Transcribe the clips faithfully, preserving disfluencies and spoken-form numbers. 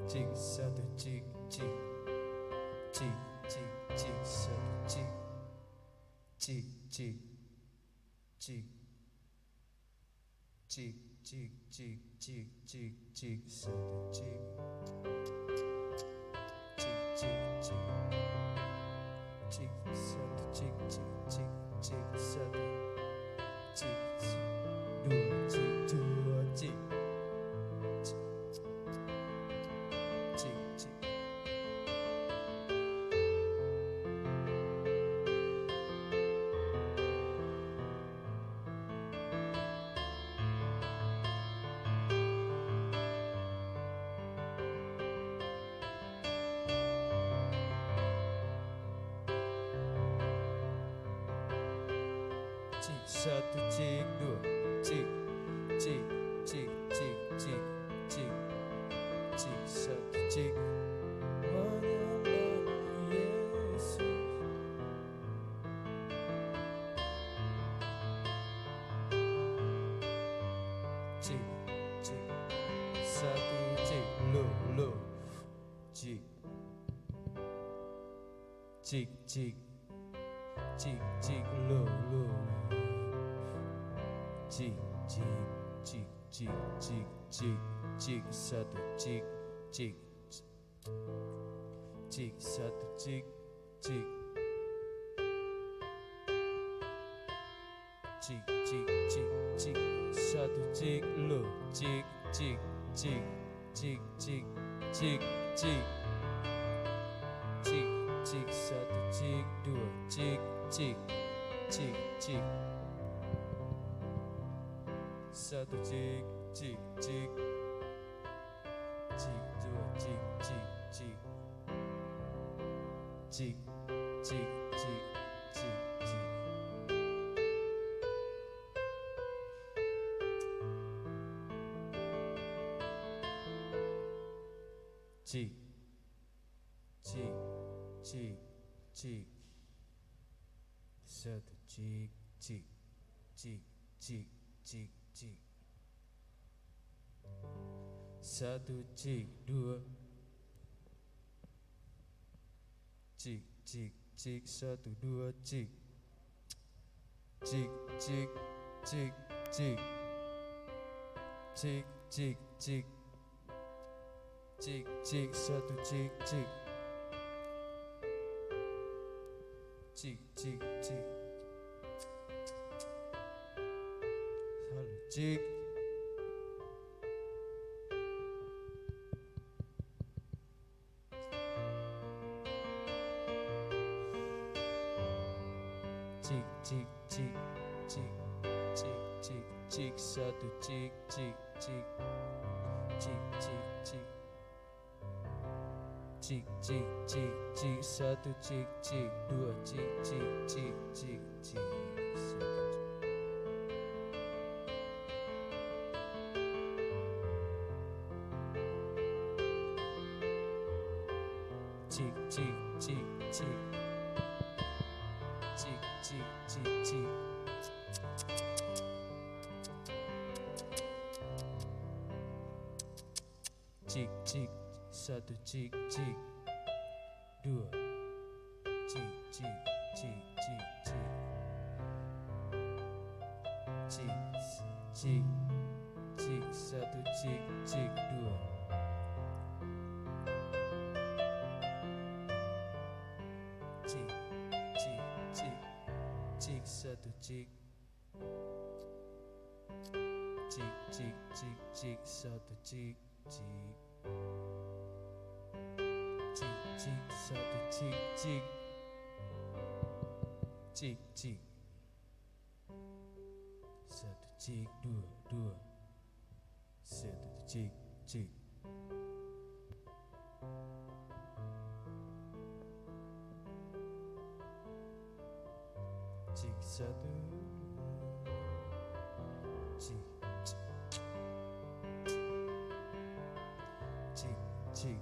Cik, satu, cik, cik. Cik, cik, cik, satu, cik. Cik, cik, cik. Cik, cik, cik, cik, cik, cik, satu, cik. Cik, cik, cik. Cik, satu, cik, cik, cik, cik, satu. Cik, dua, cik, dua, cik. Cik, cik, cik. Cik, satu, cik, dua, cik, cik, cik, cik, cik, cik, cik, satu, cik. Menyembahmu, Yesus. Cik, cik. Satu, cik, lu, lu. Cik. Cik, cik. Cik, cik, lu, lu. Cik, cik, cik, cik, cik, cik, cik, satu, cik, cik. Cik, satu, cik, cik. Cik, cik, cik, cik. Satu, cik, lu. Cik, cik, cik. Cik, cik, cik, cik. Cik, cik, satu, cik, dua, cik, cik. Cik, cik. Satu, cik, cik, cik. Cik, dua, cik, cik, cik. Cik, cik, cik, cik, cik. Cik, cik, cik, cik. Satu, cik, cik, cik, cik, cik, cik. Satu, cik, dua. Cik, cik, cik, satu, dua, cik. Cik, cik, cik, cik. Cik, cik, cik. Cik, cik, satu, cik, cik. Cik, cik, cik. Halo, cik. Cik, cik, cik, cik, cik, cik, cik, satu, cik, cik, cik, cik, cik, cik. Cik, cik, cik, cik, satu, cik, cik, dua, cik, cik, cik, cik, cik, satu, cik. Cik, cik, cik, cik. Cik, cik, cik, cik. Cik, cik, satu, cik, cik. Dua. Cik, cik, cik, cik, cik. Cik, cik, cik, satu, cik, cik, dua. Cik, cik, cik, cik, satu, cik. Cik, cik, cik, cik, satu, cik, cik. Cik, cik, satu, cik, cik. Cik, cik. Satu, cik, dua, dua. Satu, cik, cik. Cik, satu. Cik, cik. Cik, cik.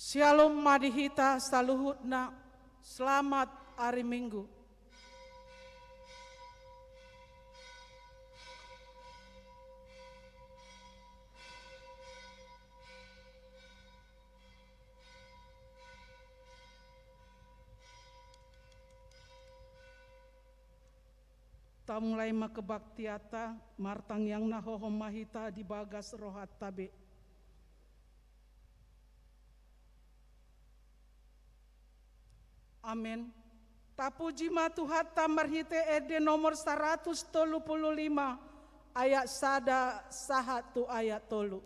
Syalom ma di hita saluhutna, selamat ari Minggu. Tamulai ma kebaktianta, martangiang na hohom ma hita di bagas rohanta be. Amen. Tapuji ma Tuhanta marhite ende nomor saratus tolu pulu lima, ayat sada sahat tu ayat tolu.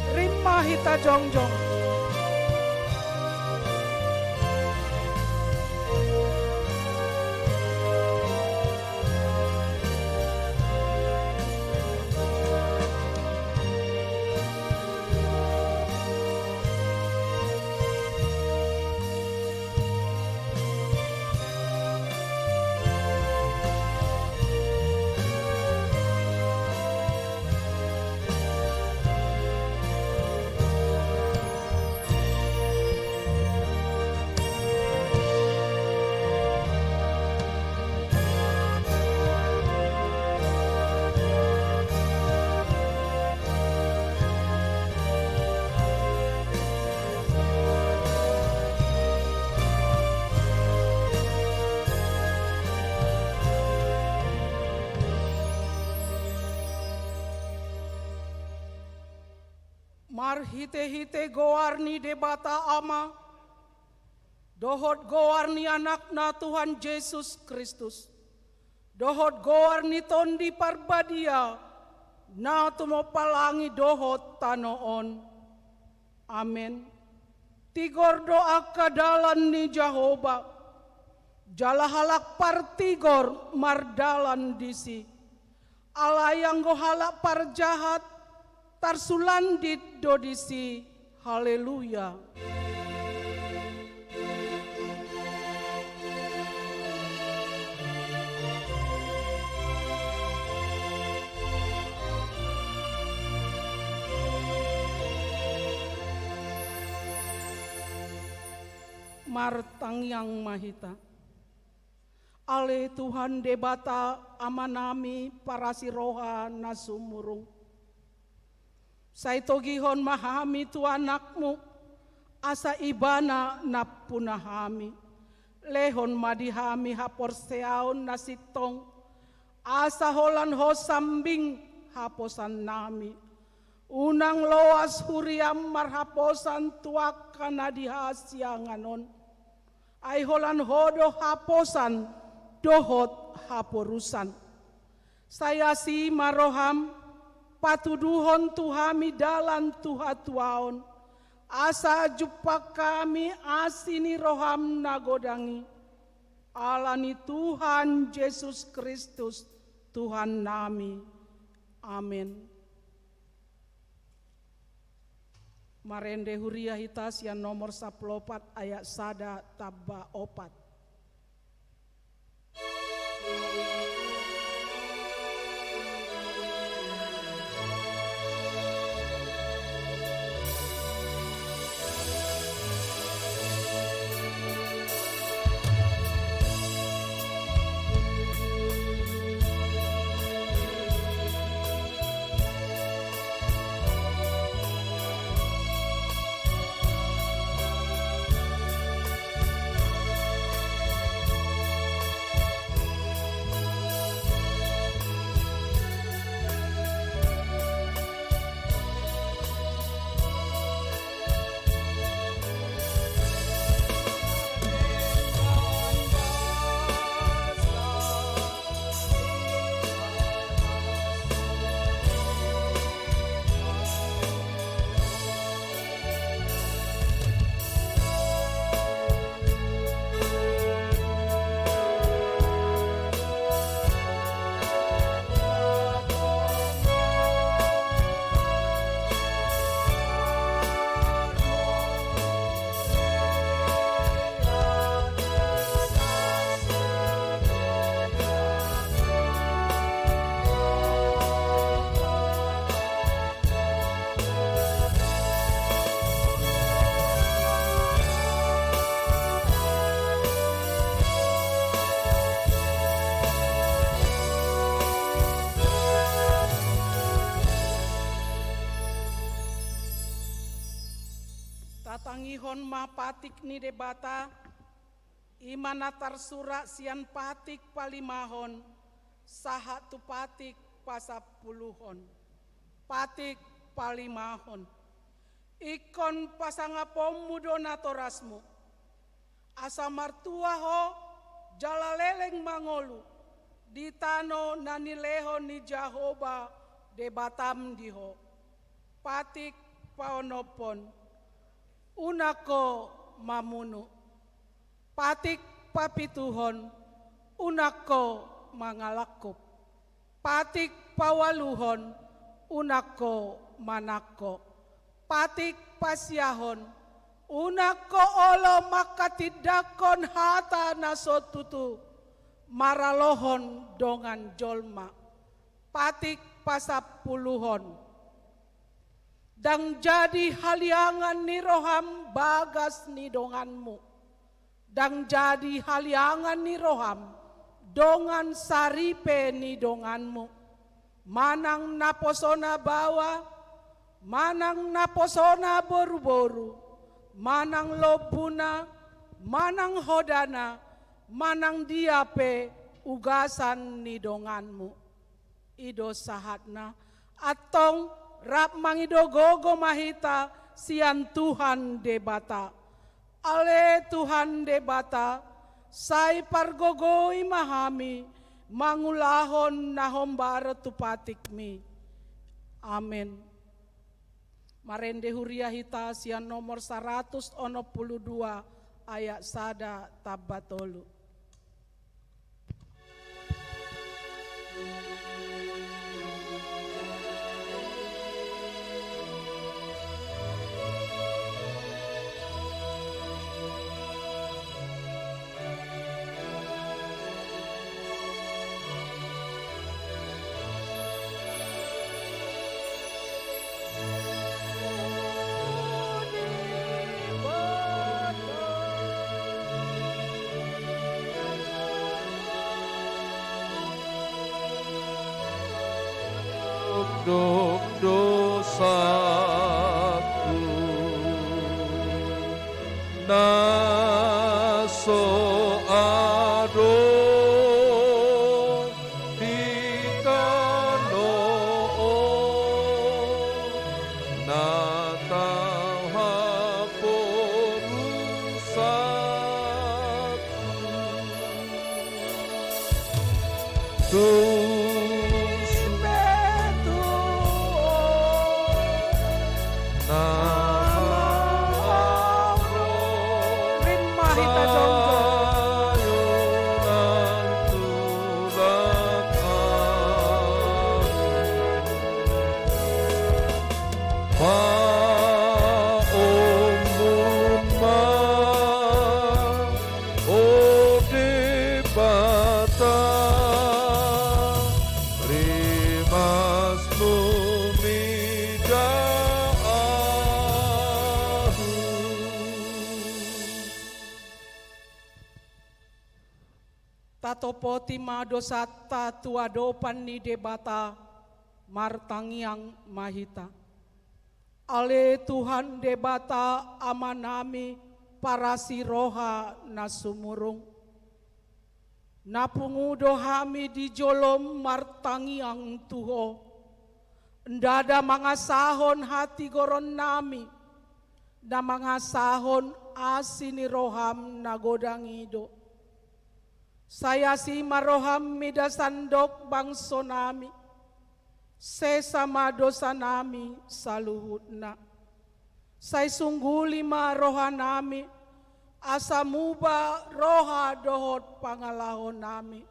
Rima hita jongjong. Marhite-hite goar ni Debata Ama, dohot goar ni Anakna Tuhan Jesus Kristus, dohot goar ni Tondi Parbadia, na tumompa langit dohot tano on. Amen. Tigor do angka dalan ni Jahowa, jala halak partigor mardalan disi. Alai anggo halak parjahat, tarsulandit do disi. Haleluya. Martangiang ma hita. Ale Tuhan Debata Amanami parasi roha na sumurung. Sai togihon ma hami tu Anakmu, asa Ibana nampuna hami. Lehon ma di hami haporseaon na sintong, asa holan Ho sambing haposannami. Unang loas huriaM marhaposan tu angka na di hasiangan on. Ai holan Ho do haposan dohot haporusan. Sai asi ma rohaM patuduhon tu hami dalan tu hatuaon, asa jumpang hami asi ni rohaM na godang i. Ala ni Tuhan Jesus Kristus, Tuhannami. Amen. Marende huria hita sian nomor sampulu opat ayat sada tamba opat. Tatangihon ma patik ni Debata, i ma na tarsurat sian patik palimahon sahat tu patik pasampuluhon. Patik palimahon. Ingkon pasangaponmu do natorasmu, asa martua ho jala leleng mangolu di tano na nilehon ni Jahowa Debatam di ho. Patik paonomhon, unang ho mamunu. Patik papituhon, unang ho mangalangkup. Patik paualuhon, unang ho manangko. Patik pasiahon, unang ho olo manghatindanghon hata na so tutu maralohon dongan jolma. Patik pasampuluhon, ndang jadi haliangan ni roham bagas ni donganmu. Ndang jadi haliangan ni roham dongan saripe ni donganmu, manang naposona baoa, manang naposona boruboru, manang lombuna, manang hodana, manang dia pe ugasan ni donganmu. I do sahatna. Antong rap mangido gogo ma hita sian Tuhan Debata. Ale Tuhan Debata, sai pargogoi ma hami mangulahon na hombar tu patikmi. Amen. Marende huria hita sian nomor saratus onom pulu dua ayat sada tamba tolu. Dok dosaku na so adong di tano on, na tau haporusan. Tung sude tu on. Na rim ma hita jongjong. Paombun ma, o Debata, rimasmu mida ahu. Tatopoti ma dosanta tu adopan ni Debata, martangiang ma hita. Ale Tuhan Debata Amanami, parasi roha na sumurung. Na pungu do hami di jolom martangiang tu Ho. Ndada mangasahon hatigoronnami, na mangasahon asi ni roham na godang i do. Sai asi ma roham mida sandok bangsonami. Sesa ma dosanami saluhutna. Sai sungguli ma rohanami, asa muba roha dohot pangalahonami.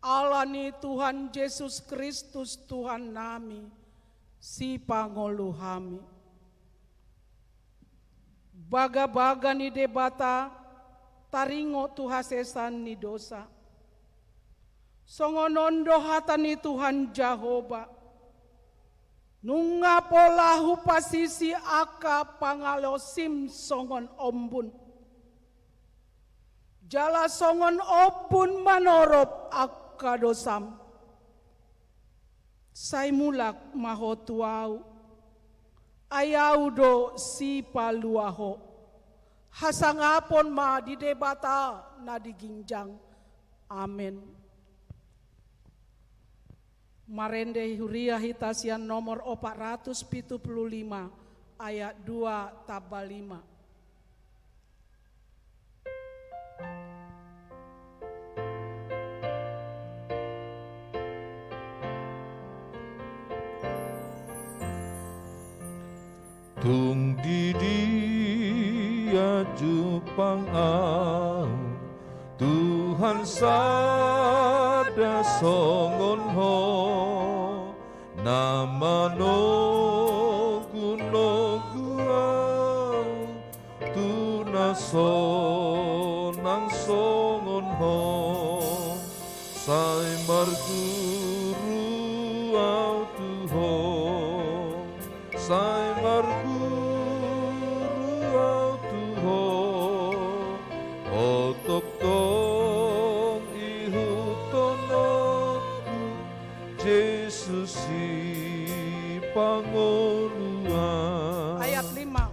Ala ni Tuhan Jesus Kristus Tuhannami, sipangolu hami. Bagabaga ni Debata, taringot tu hasesan ni dosa. Songon on do hata ni Tuhan Jahowa: Nunga pola hupasisi angka pangalaosim songon ombun, jala songon ombun manorop angka dosam. Sai mulak ma ho tu Ahu, ai Ahu do Sipalua ho. Hasangapon ma di Debata na di ginjang. Amen. Marende huria hita sian nomor opat ratus pitu pulu lima, ayat dua tamba lima. Tung di dia jumpang ahu Tuhan sada songon Ho, na manogu-nogu ahu tu na sonang songon Ho. Sai marguru ahu tu Ho, sai marguru ahu tu Ho, o tongtong ihuthononku Jesus Sipangolu ahu. Ayat lima.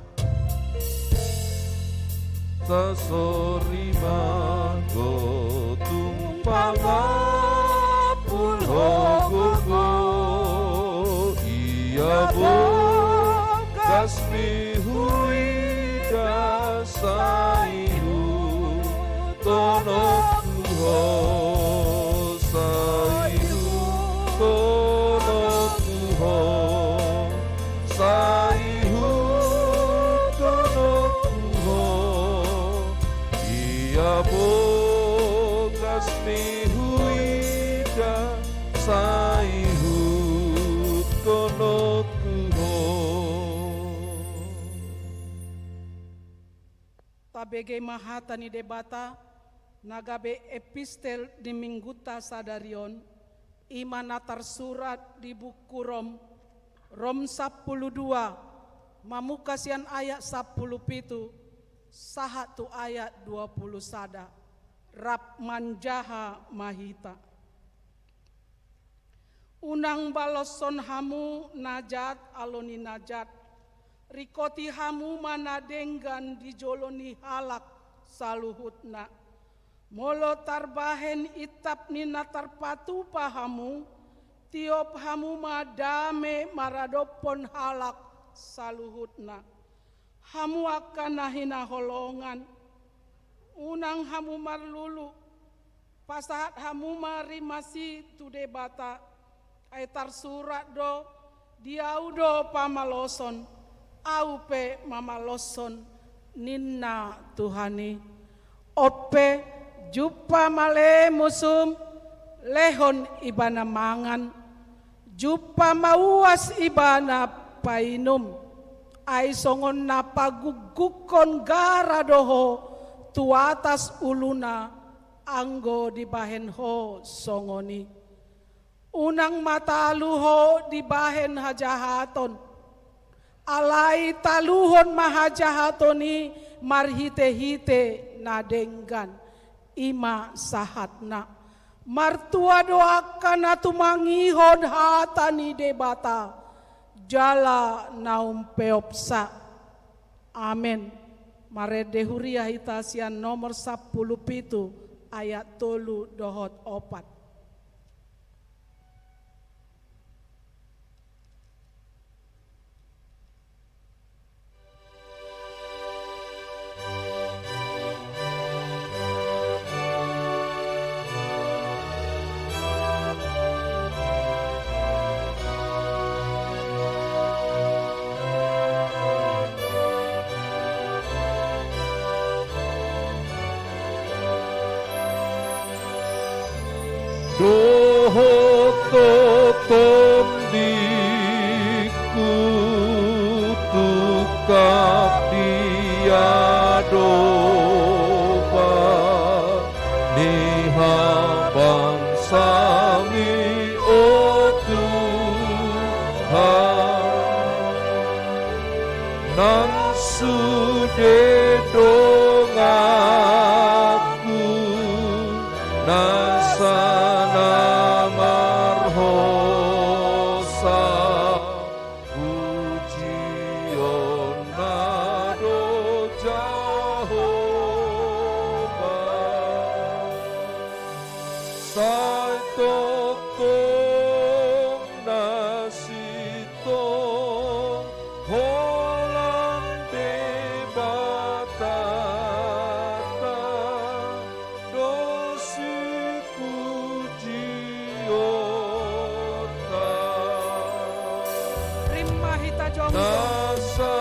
Tasori ma Ho tung pangampulhon gogo, ia bogasmi huida sai ihuthononku Ho, sai ihuthononku Ho, sai ihuthononku Ho, ia bogasmi huida sai ihuthononku Ho. Tabege ma hata ni Debata, na gabe epistel di Minggunta sadari on, i ma na tarsurat di buku Rom, Rom sampulu dua, mamungka sian ayat sampulu pitu, sahat tu ayat dua pulu sada, rap manjaha ma hita. Unang baloshon hamu na jat alo ni na jat. Ringkoti hamu ma na denggan di jolo ni halak saluhutna. Molo tarbahen intap ni na tarpatupa hamu, tiop hamu ma dame maradophon halak saluhutna. Hamu angka na hinaholongan, unang hamu marlulu, pasahat hamu ma rimasi tu Debata, ai tarsurat do, di Ahu do pamaloson, Ahu pe mamaloshon, ninna Tuhan i. On pe, jumpa male musum, lehon ibana mangan, jumpa mauas ibana painum, ai songon na pagunggungkon gara do ho tu atas uluna, anggo dibahen ho songon i. Unang ma talu ho dibahen hajahaton. Alai taluhon ma hajahaton i marhitehite na denggan, i ma sahatna. Martua do angka na tumangihon hata ni Debata, jala na umpeopsa. Amen. Marende huria hita sian nomor sampulu pitu ayat tolu dohot opat. Dohot tongtong dingku tungkap di adopan ni habangsaMi, o Tuhan. Nang sude donganku nasa na marhosa, pujionna do Jahowa. Sai tongtong na sintong holan Debatanta do sipujionta. Rima hita jongjong. Nasa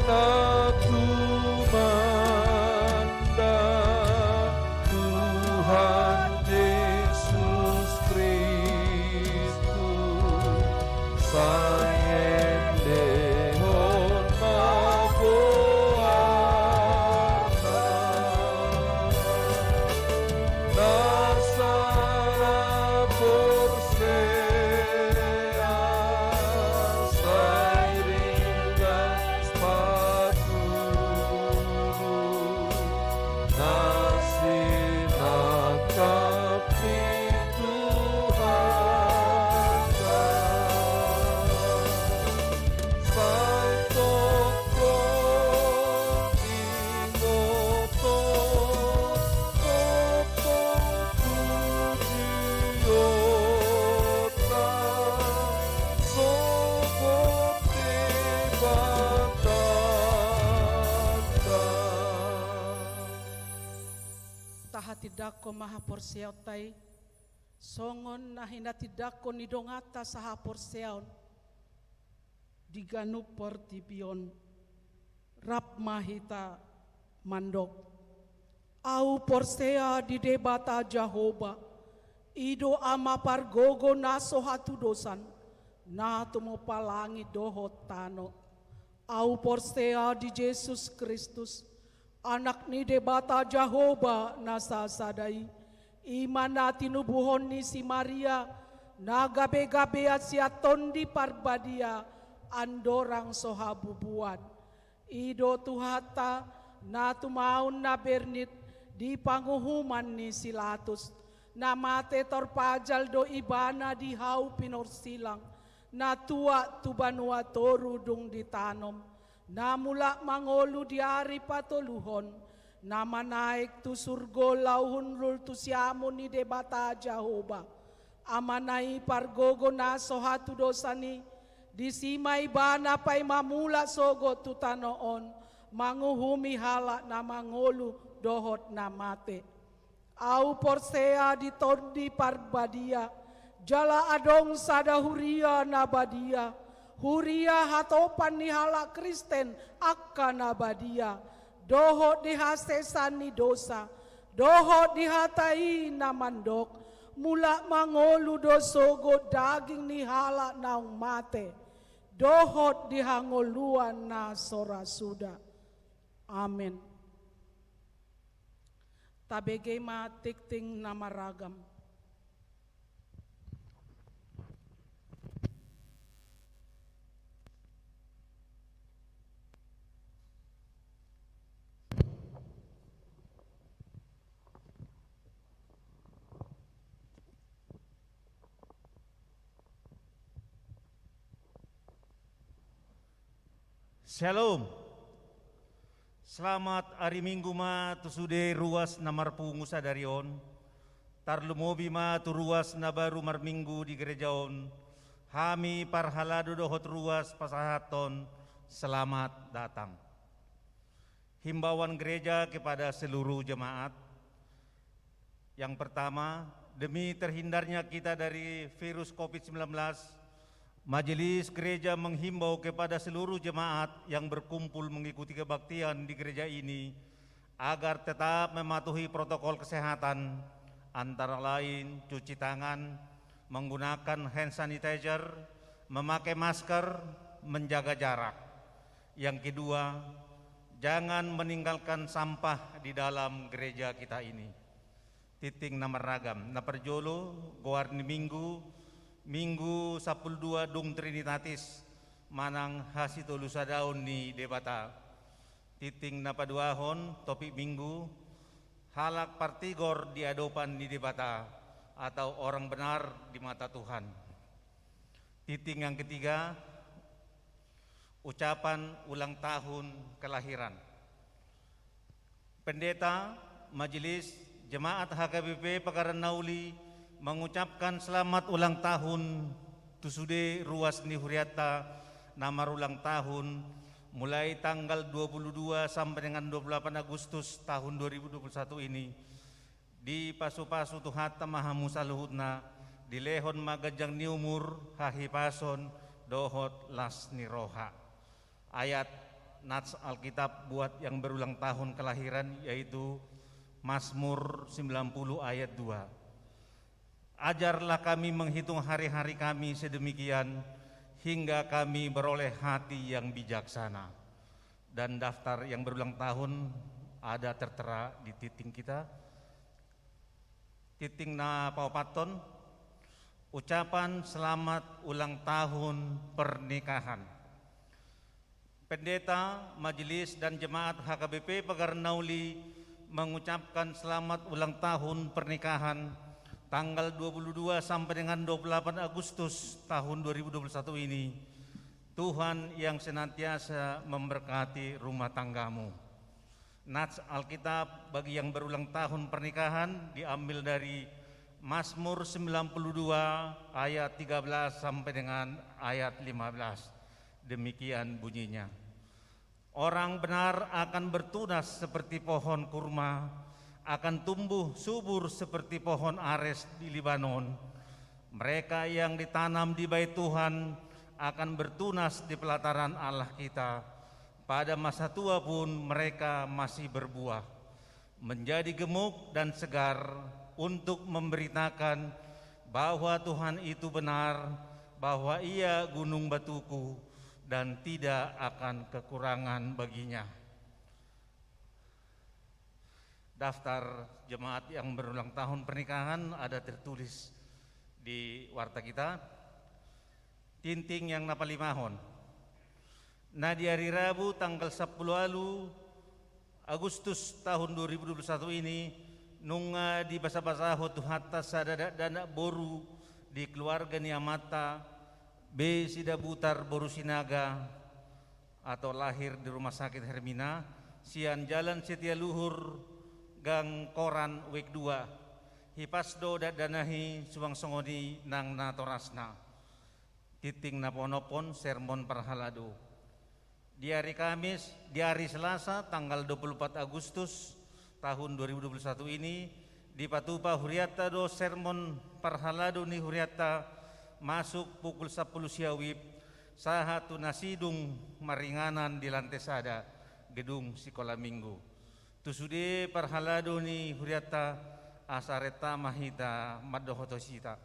na tumanda Tuhan Jesus Kristus, sai endehon ma goarna. Nasa na porsea sai ringgas patulung, na sinangkap ni Tuhanta. Sai tongtong ingoton, tongtong pujionta, sogot Debatanta. Tahatindangkon ma haporseaonta i, songon na hinatindangkon ni donganta sahaporseaon di ganup portibi on. Rap ma hita mandok. Ahu porsea di Debata Jahowa, i do Ama pargogo na so hatudosan, na tumompa langit dohot tano. Ahu porsea di Jesus Kristus, Anak ni Debata Jahowa na sasada i, i ma na tinubuhon ni si Maria, na gabegabean sian Tondi Parbadia, andorang so habubuan. I do Tuhanta, na tumaon na bernit di panguhuman ni si Latus, Na mate tarpajal do ibana di hau pinorsilang, na tuat tu banua toru dung ditanom, na mulak mangolu di ari patoluhon, na manaek tu surgo laho hundul tu siamun ni Debata Jahowa. Amana i pargogo na so hatudosan i, disi ma ibana paima mulak sogot tu tano on, manguhumi halak na mangolu dohot na mate. Ahu porsea di Tondi Parbadia, jala adong sada huria na badia, huria hatopan ni halak Kristen angka na badia, dohot di hasesaan ni dosa, dohot di hata i na mandok, mulak mangolu do sogot daging ni halak naung mate, dohot di hangoluan na so ra suda. Amen. Tabege ma tingting na maragam. Shalom. Selamat ari Minggu ma tu sude ruas na marpungu sadari on. Tarlumobi ma tu ruas na baru marminggu di gereja on. Hami parhalado dohot ruas pasahathon selamat datang. Himbauan gereja kepada seluruh jemaat. Yang pertama, demi terhindarnya kita dari virus covid sembilan belas, Majelis Gereja menghimbau kepada seluruh jemaat yang berkumpul mengikuti kebaktian di gereja ini agar tetap mematuhi protokol kesehatan, antara lain cuci tangan, menggunakan hand sanitizer, memakai masker, menjaga jarak. Yang kedua, jangan meninggalkan sampah di dalam gereja kita ini. Tingting na maragam. Na parjolo, goar ni Minggu, Minggu sampulu dua dung Trinitatis, manang hasitolusadaon ni Debata. Tingting na paduahon, topik Minggu, halak partigor di adopan ni Debata, atau orang benar di mata Tuhan. Tingting yang ketiga, ucapan ulang tahun kelahiran. Pendeta, Majelis, Jemaat H K B P Pagaran Nauli mengucapkan selamat ulang tahun tu sude ruas ni hurianta na marulang tahun, mulai tanggal dua puluh dua sampai dengan dua puluh delapan Agustus tahun dua ribu dua puluh satu ini. Dipasupasu Tuhanta ma hamu saluhutna, dilehon ma ganjang ni umur, hahipason, dohot las ni roha. Ayat nats Alkitab buat yang berulang tahun kelahiran, yaitu Mazmur sembilan puluh ayat dua. Ajarlah kami menghitung hari-hari kami sedemikian, hingga kami beroleh hati yang bijaksana. Dan daftar yang berulang tahun ada tertera di tingting kita. Tingting na paopathon, ucapan selamat ulang tahun pernikahan. Pendeta, Majelis, dan Jemaat H K B P Pagaran Nauli mengucapkan selamat ulang tahun pernikahan tanggal dua puluh dua sampai dengan dua puluh delapan Agustus tahun dua ribu dua puluh satu ini. Tuhan yang senantiasa memberkati rumah tanggamu. Nats Alkitab bagi yang berulang tahun pernikahan diambil dari Mazmur sembilan puluh dua ayat tiga belas sampai dengan ayat lima belas. Demikian bunyinya. Orang benar akan bertunas seperti pohon kurma, akan tumbuh subur seperti pohon ares di Libanon. Mereka yang ditanam di Bait Tuhan akan bertunas di pelataran Allah kita. Pada masa tua pun mereka masih berbuah, menjadi gemuk dan segar untuk memberitakan bahwa Tuhan itu benar, bahwa Ia gunung batuku dan tidak akan kekurangan baginya. Daftar jemaat yang berulang tahun pernikahan ada tertulis di warta kita. Tingting yang na palimahon. Na di ari Rabu tanggal sampulu ualu Agustus tahun dua ribu dua puluh satu ini, Nunga dibasabasahon Tuhanta sada dakdanak boru di keluarga ni amanta, B. Sidabutar boru Sinaga, atau lahir di Rumah Sakit Hermina, sian Jalan Setia Luhur, Gang Koran, Wijk dua. Hipas do dakdanak i, suang songon i nang natorasna. Tingting na paonomhon, sermon parhalado. Di ari Kamis, di ari Selasa, tanggal dua puluh empat Agustus tahun dua ribu dua puluh satu ini, dipatupa hurianta do sermon parhalado ni hurianta masuk pukul sampulu sia WIB, sahat tu na sidung maringanan di lante sada gedung Sikola Minggu. Tu sude parhalado ni hurianta, asa renta ma hita mandohot hosita.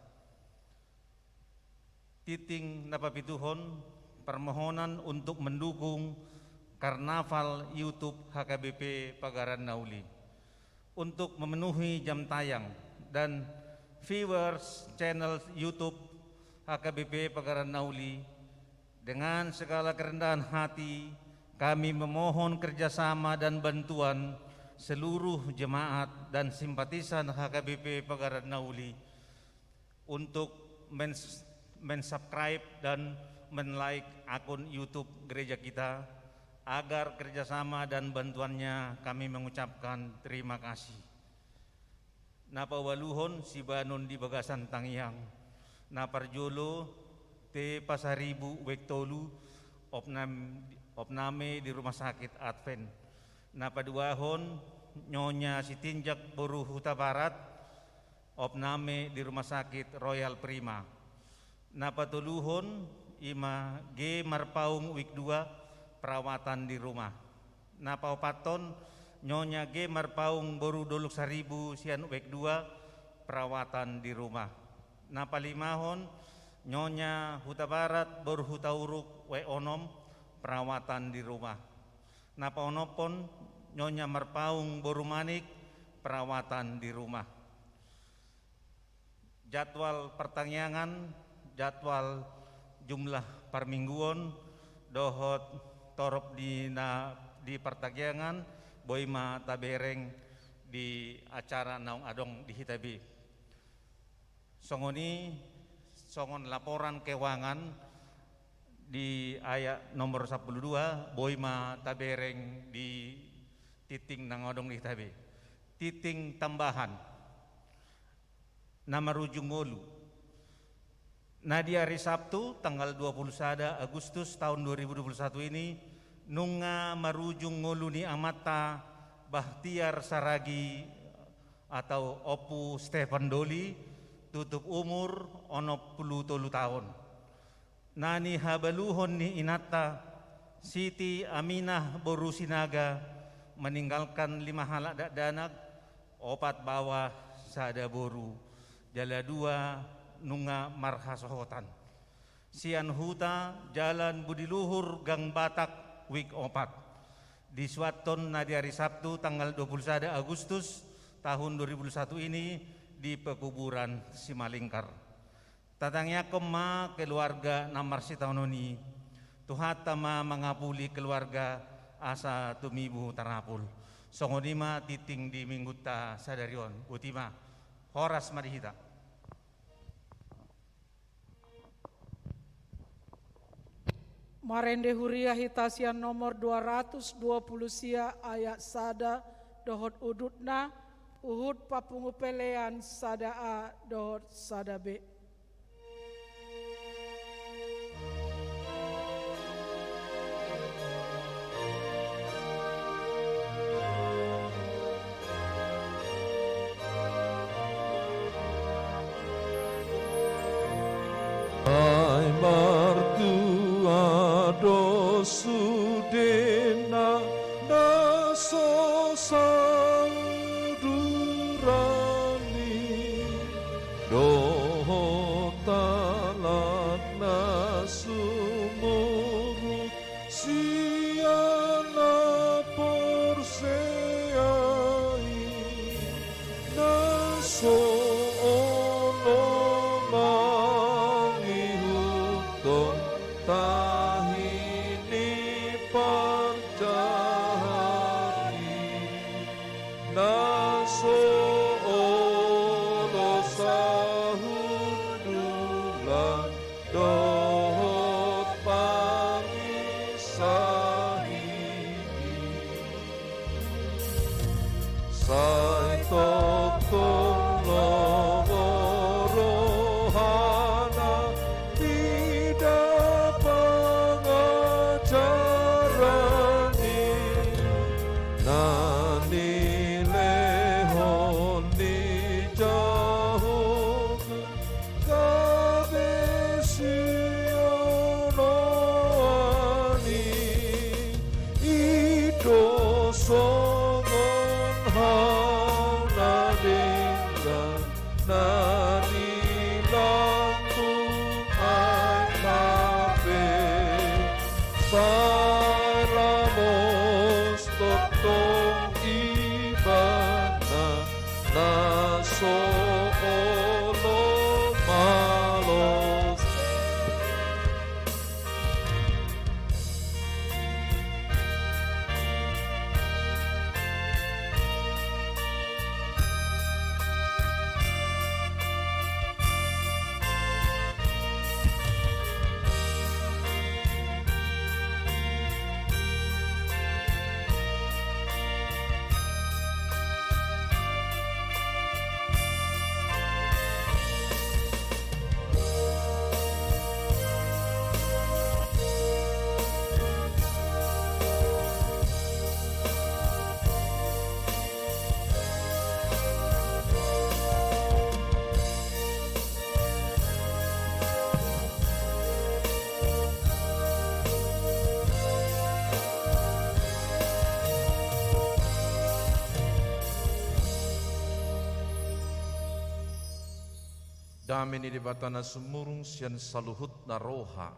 Tingting na papituhon, permohonan untuk mendukung karnaval YouTube H K B P Pagaran Na Uli. Untuk memenuhi jam tayang dan viewers channel YouTube H K B P Pagaran Na Uli, dengan segala kerendahan hati, kami memohon kerjasama dan bantuan seluruh jemaat dan simpatisan H K B P Pagaran Na Uli untuk mens-, mensubscribe dan menlike akun YouTube gereja kita, agar kerjasama dan bantuannya kami mengucapkan terima kasih. Na paualuhon, sibanon di bagasan tangiang. Na parjolo, T. Pasaribu, Wijk tolu, opnam-, opname di Rumah Sakit Advent. Na paduahon, Nyonya Sitinjak boru Hutabarat, opname di Rumah Sakit Royal Prima. Na patoluhon, i ma G. Marpaung, Wijk dua, perawatan di rumah. Na paopathon, Nyonya G. Marpaung boru Dolok Saribu sian Wijk dua, perawatan di rumah. Na palimahon, Nyonya Hutabarat boru Hutauruk, Wijk onom, perawatan di rumah. Na paonomhon, Nyonya Marpaung boru Manik, perawatan di rumah. Jadwal partangiangan, jadwal jumlah parmingguon, dohot torop di na di partangiangan, boi ma tabereng di acara naung adong di hita be. Songon i, songon laporan keuangan di ayat nomor sampulu dua, boi ma tabereng di tingting naung adong di hita be. Tingting tambahan. Na marujung ngolu. Na di ari Sabtu, tanggal dua puluh sada Agustus tahun dua ribu dua puluh satu ini, nunga marujung ngolu ni amanta Bahtiar Saragi atau Ompu Stefan Doli, tutup umur onom pulu tolu taon. Na nihabaluhon ni inanta, Siti Aminah boru Sinaga, meninggalkan lima halak dakdanak, opat baoa, sada boru, jala dua nunga marhasohotan. Sian huta Jalan Budi Luhur, Gang Batak, Wijk opat. Disuathon na di ari Sabtu tanggal dua puluh sada Agustus tahun dua ribu dua puluh satu ini di pekuburan Simalingkar. Tatangiangkon ma keluarga na marsitaonon i. Tuhanta ma mangapuli keluarga asa tumibu tarapul. Songon i ma tingting di minggunta sadari on. Boti ma. Horas ma di hita. Marende huria hita sian nomor dua ratus dua puluh sia ayat sada dohot udutna, huhut papungu pelean sada A dohot sada B. Ai martua do sudena na so saudurani, dohot halak na sumurut sian na porsea i, na so olo mangihuthon tahi ni parjahat i, na so Paramos tongtong Ibana na so olo malos. Dame ni Debata na sumurung sian saluhutna roha,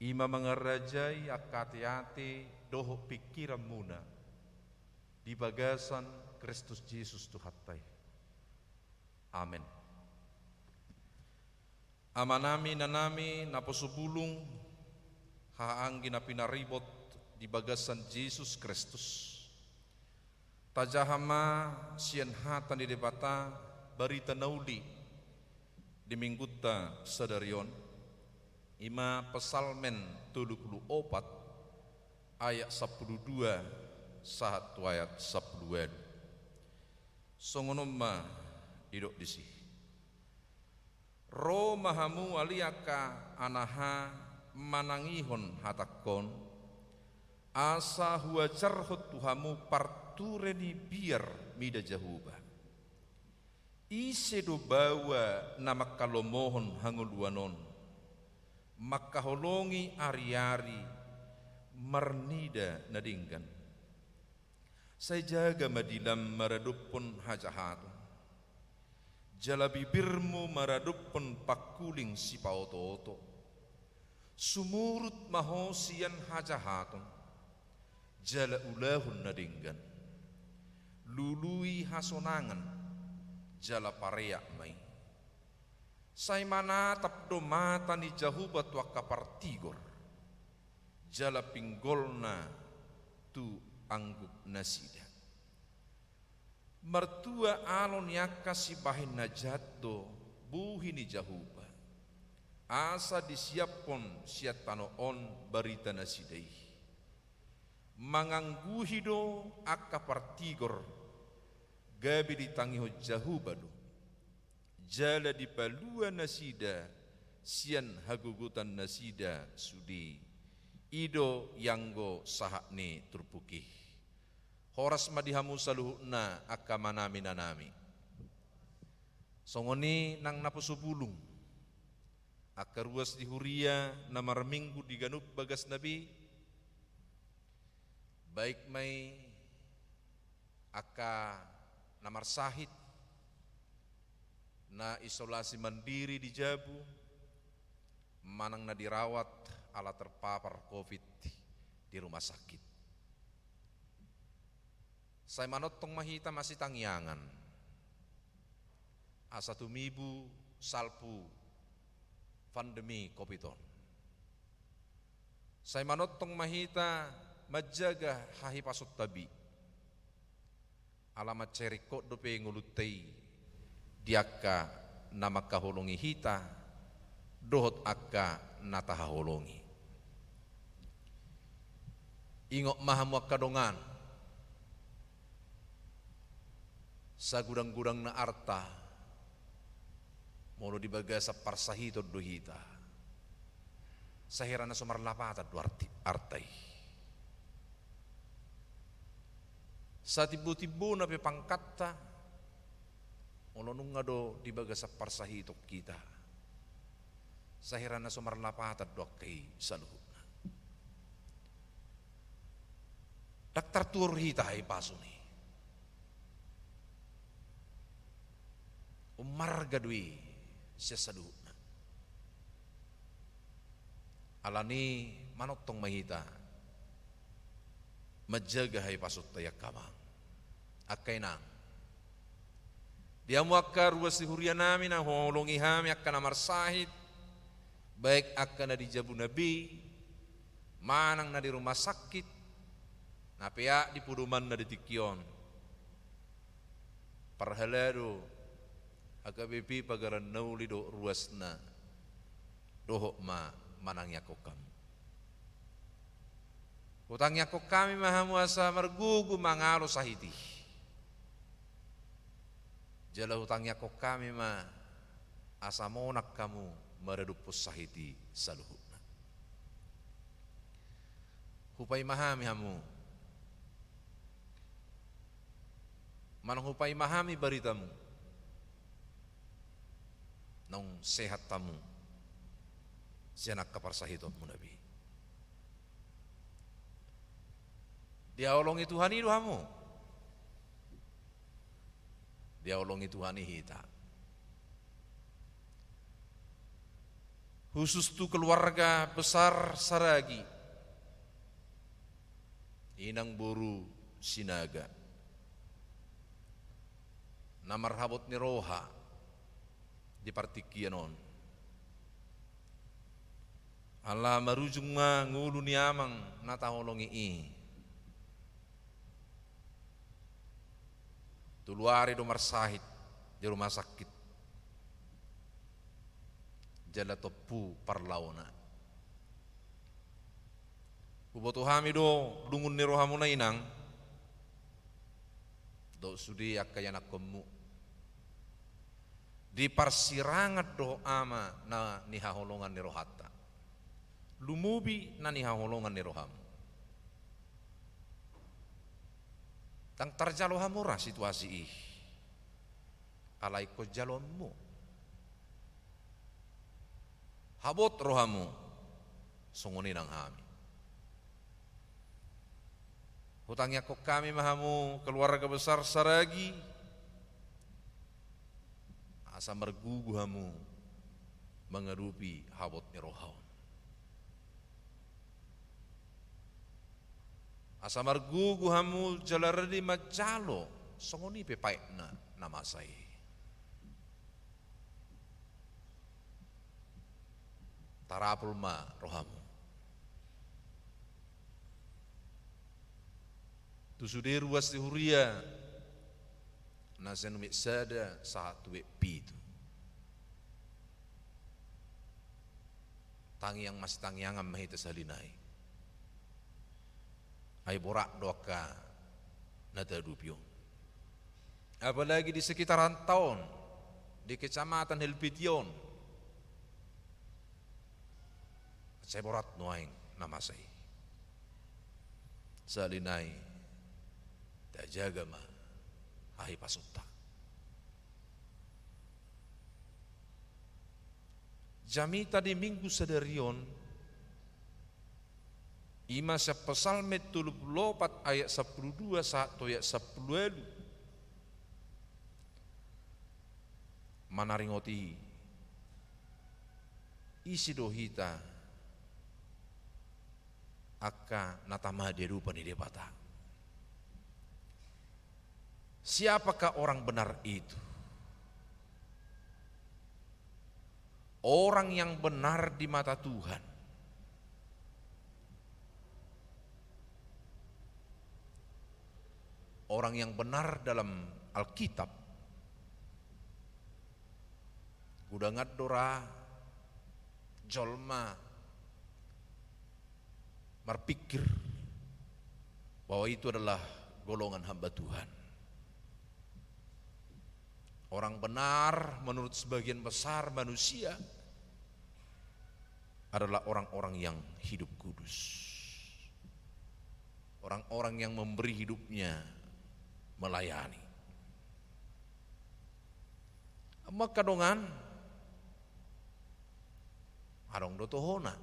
i ma mangarajai angka ateate dohot pingkiranmuna di bagasan Kristus Jesus Tuhanta i. Amen. Amanami, inanami, naposo bulung, hahaanggi na pinaribot di bagasan Jesus Kristus. Tajaha ma sian hata ni Debata barita na uli di minggunta sadari on, i ma Psalmen tolu pulu opat ayat sampulu dua sahat tu ayat sampulu ualu. Songon on ma didok disi. Ro ma hamu ale angka anaha manangihon hatangkon, asa huajarhon tu hamu parture ni biar mida Jahowa. Ise do baoa na manghalomohon hangoluan on, mangkaholongi ariari marnida na denggan? Sai jaga ma dilam maradophon hajahaton, jala bibirmu maradophon pangkuling sipaotooto. Sumurut ma ho sian hajahaton, jala ulahon na denggan. Lului hasonangan, jala pareak ma i. Sai manatap do mata ni Jahowa tu angka partigor, jala pinggolna tu angguknasida. Martua alo ni angka sibahen na jat do buhi ni Jahowa, asa disiaphon sian tano on baritanasida i. Mangangguhi do angka partigor, gabe ditangihon Jahowa do, jala dipalua nasida sian hagogotannasida sude. I do ianggo sahat ni turpuk i. Horas ma di hamu saluhutna angka amanami, inanami. Songon i nang naposo bulung, angka ruas di huria na marminggu di ganup bagasna be, baik ma i angka na marsahit, na isolasi mandiri di jabu, manang na dirawat ala terpapar covid di rumah sakit. Sai manongtong ma hita masitangiangan, asa tumibu salpu pandemi covid on. Sai manongtong ma hita manjaga hahipasonta be, ala mansai ringkot dope ngolunta i di angka na mangkaholongi hita dohot angka na tahaholongi. Ingot ma hamu angka dongan, sagudang-gudangna arta, molo di bagasan parsahiton do hita, sai hira na so marlapatan do arti, arta i. Satimbo-timbona pe pangkatta, molo nunga do di bagasan parsahiton hita, sai hira na so marlapatan do angka i saluhutna. Ndang tartuhor hita hahipason i. Ummarga do i sian saluhutna. Alani Manongtong ma hita manjaga hahipason-Ta i, angka amang, angka inang. Di hamu angka ruas ni hurianami na huhaholongi hami, angka na marsahit, baik angka na di jabuna be manang na di rumah sakit, na peak di podomanna di tingki on. Parhalado, H K B P Pagaran Na Uli dohot ruasna, dohot ma manangiangkon hamu. Hutangiangkon hami ma hamu asa margogo mangalo sahit i. Jala hutangiangkon hami ma asa monang hamu maradophon sahit i saluhutna. Hupaima hami hamu, manang hupaima hami baritamu, naung sehat hamu sian angka parsahitonmuna be. Dihaholongi Tuhan i do hamu. Dihaholongi Tuhan i hita. Khusus tu keluarga besar Saragi, inang boru Sinaga, na marhabot ni roha di partingkian on. Ala marujung ma ngolu ni amang na taholongi i. Tolu ari do marsahit di rumah sakit, jala tompu parlaona. Huboto hami do dungun ni rohamuna, inang, dohot sude angka ianakhonmu, di parsirangan dohot ama na nihaholongan ni rohanta, lumobi na nihaholongan ni rohamu. Ndang tarjalo hamu ra situasi i, alai ingkon jaloonmu. Habot rohamu, songon i nang hami. Hutangiangkon hami ma hamu keluarga besar Saragi, asa margogo hamu mangadopi habot ni roha on. Asa margogo hamu jala rade manjalo songon i pe paetna na masa i. Tarapul ma rohamu. Tu sude ruas ni huria, na sian umek sada sahat tu umek pitu. Tangiang masitangiangan ma hita sahali nai. Ai borat do angka na tahadopi on. Apalagi di sekitaranta on, di kecamatan Helvetii on. Sai borat nuaeng na masa i. Sahali nai tajaga ma hahipasonta. Jamita di Minggu sadari on, i ma sian Psalmen tolu pulu opat ayat sampulu dua sahat tu ayat sampulu ualu. Manaringoti ise do hita angka na tama di adopan ni Debata. Siapakah orang benar itu? Orang yang benar di mata Tuhan, orang yang benar dalam Alkitab, godang do ra jolma marpikir bahwa itu adalah golongan hamba Tuhan. Orang benar menurut sebagian besar manusia adalah orang-orang yang hidup kudus. Orang-orang yang memberi hidupnya melayani. Maka dongan, adong do tohona.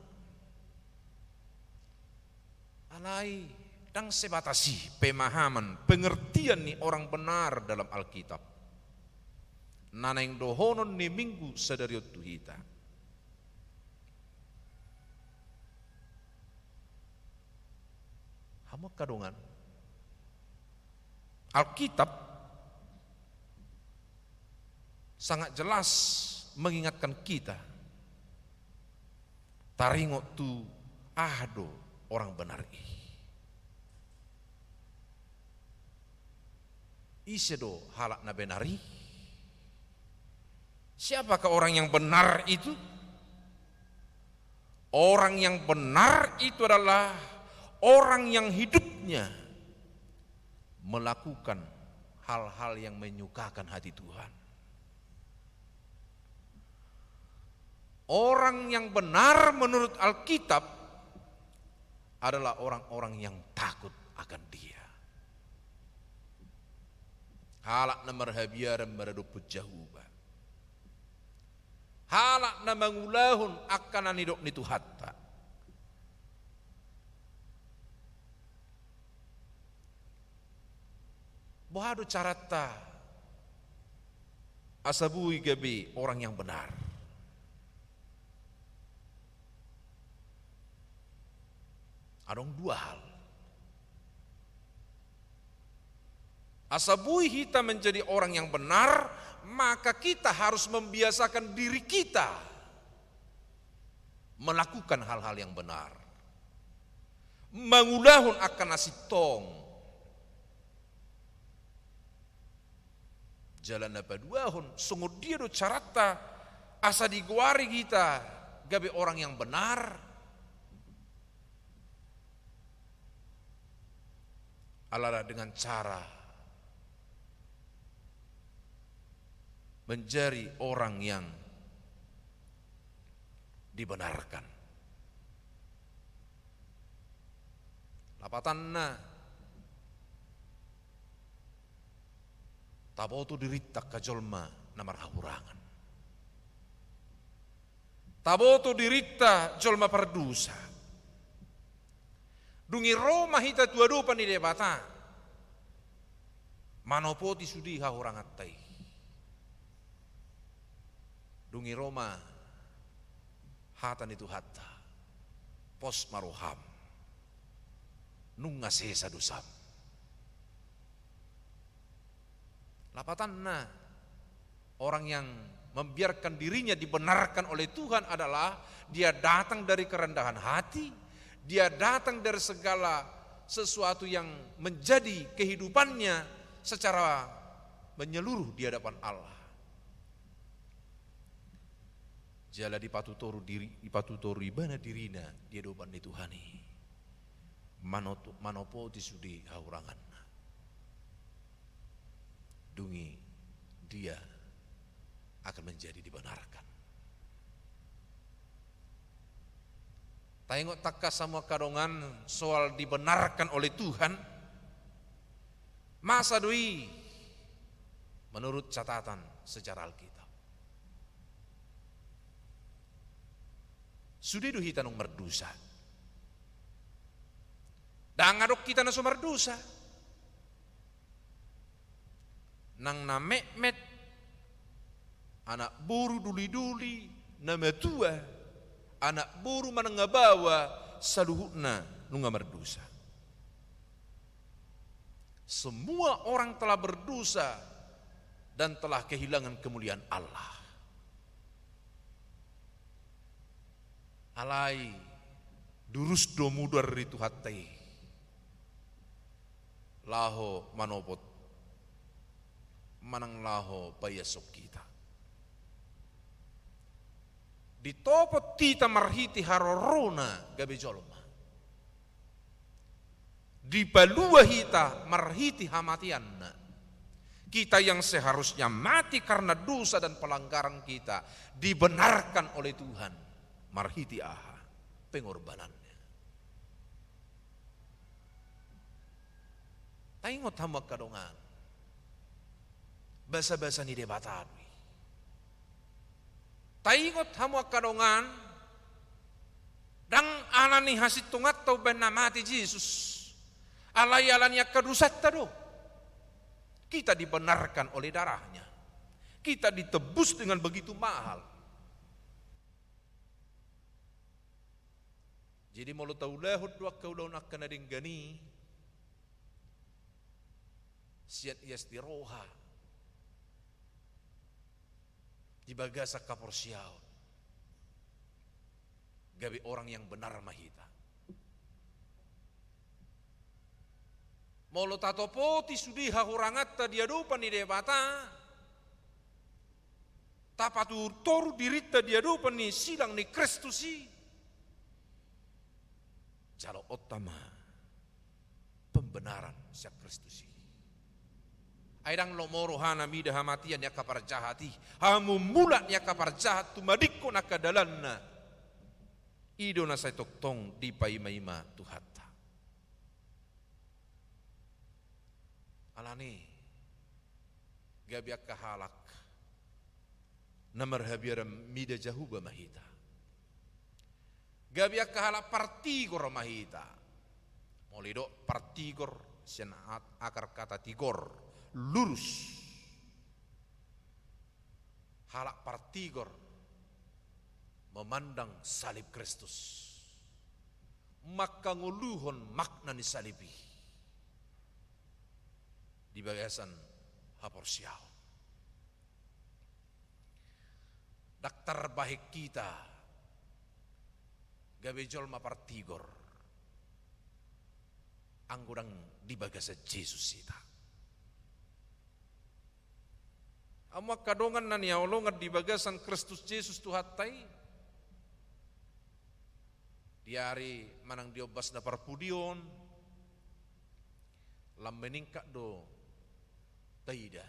Alai ndang sebatas i pemahaman, pengertian ni orang benar dalam Alkitab na naeng dohonon ni Minggu sadari on tu hita. Hamu angka dongan, Alkitab sangat jelas mengingatkan kita, taringot tu aha do orang benar i. Ise do halak na benar i? Siapakah orang yang benar itu? Orang yang benar itu adalah orang yang hidupnya melakukan hal-hal yang menyukakan hati Tuhan. Orang yang benar menurut Alkitab adalah orang-orang yang takut akan Dia. Halak na marhabiaran maradophon Jahowa. Halak na mangulahon angka na nidok ni Tuhanta. Boha do caranta asa boi gabe orang yang benar? Adong dua hal. Asa boi hita menjadi orang yang benar, maka kita harus membiasakan diri kita melakukan hal-hal yang benar. Mangulahon angka na sintong. Jala na paduahon, songon dia do caranta asa digoari hita gabe orang yang benar? Alana dengan cara menjadi orang yang dibenarkan. Lapatanna, taboto dirinta angka jolma na marhahurangan. Taboto dirinta jolma pardosa. Dung i ro ma hita tu adopan ni Debata, manopoti sude hahuranganta i. Dung i ro ma hata ni Tuhanta, pos ma roham, nunga sesa dosam. Lapatanna, orang yang membiarkan dirinya dibenarkan oleh Tuhan adalah dia datang dari kerendahan hati, dia datang dari segala sesuatu yang menjadi kehidupannya secara menyeluruh di hadapan Allah. Jala dipatutoru diri, dipatutoru ibana dirina di adopan ni Tuhan i. Manoto-, manopoti sude hauranganna. Dung i dia akan menjadi dibenarkan. Taingot tangkas hamu angka dongan soal dibenarkan oleh Tuhan. Masa do i menurut catatan sejarah Alkitab? Sude do hita naung mardosa. Ndang adong hita na so mardosa. Nang na metmet, anak boru doli-doli, na matua, anak boru manang na baoa, saluhutna nunga mardosa. Semua orang telah berdosa dan telah kehilangan kemuliaan Allah. Alai durus do mudar di Tuhanta i laho manopot manang laho paiashon hita. Ditopot hita marhite harorona gabe jolma. Dipalua hita marhite hamateanna. Kita yang seharusnya mati karena dosa dan pelanggaran kita dibenarkan oleh Tuhan marhite aha? Pengorbanannya. Taingot hamu angka dongan, basa-basa ni Debata do i. Taingot hamu angka dongan, ndang alani hasintonganta umbahen na mate Jesus, alai alani angka dosanta do. Kita dibenarkan oleh darahnya. Kita ditebus dengan begitu mahal. Jadi molo taulahon do angka ulaon angka na denggan i, sian ias ni roha, di bagasan haporseaon, gabe orang yang benar ma hita. Molo tatopoti sude hahuranganta di adopan ni Debata, tapaturutoru dirinta di adopan ni silang ni Kristus i, jaloonta ma pembenaran sian Kristus i. Ai ndang lomo rohana mida hamatean ni angka parjahat i, hamumulak ni angka parjahat, tumadingkon angka dalanna. I do na sai tongtong dipaimaima Tuhanta. Alani, gabe angka halak na marhabiaran mida Jahowa ma hita. Gabe angka halak partigor ma hita. Molo didok partigor, sian at-, akar kata tigor, lurus. Halak partigor memandang salib Kristus, mangkangoluhon makna ni salib i di bagasan haporseaon. Ndang tarbahen hita gabe jolma partigor anggo ndang di bagasan Jesus hita. Hamu angka dongan na nihaholongan di bagasan Kristus Jesus Tuhanta i, di ari manang di ombas na parpudi on, lam meningkat do taida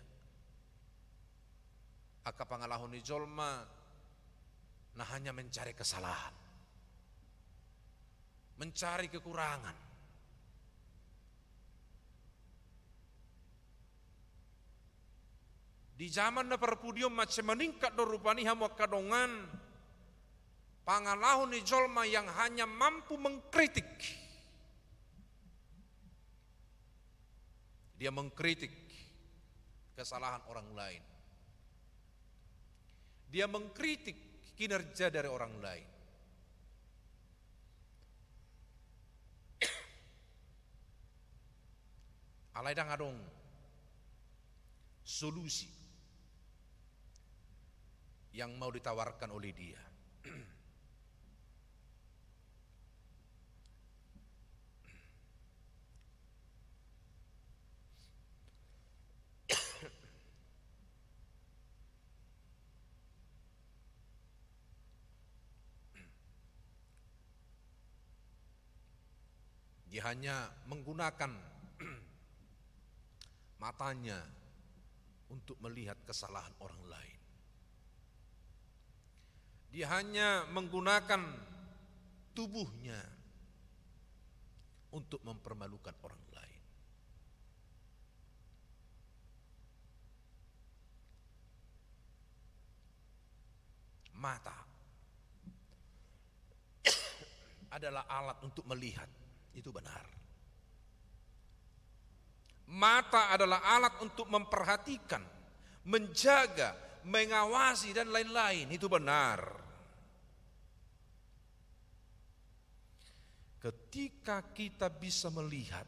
angka pangalaho ni jolma na hanya mencari kesalahan, mencari kekurangan. Di jaman na parpudi on mansai meningkat do rupani, hamu angka dongan, pangalaho ni jolma yang hanya mampu mengkritik. Dia mengkritik kesalahan orang lain. Dia mengkritik kinerja dari orang lain. Alai ndang adong solusi yang mau ditawarkan oleh dia. Dia hanya menggunakan matanya untuk melihat kesalahan orang lain. Dia hanya menggunakan tubuhnya untuk mempermalukan orang lain. Mata adalah alat untuk melihat, itu benar. Mata adalah alat untuk memperhatikan, menjaga, mengawasi, dan lain-lain, itu benar. Ketika kita bisa melihat,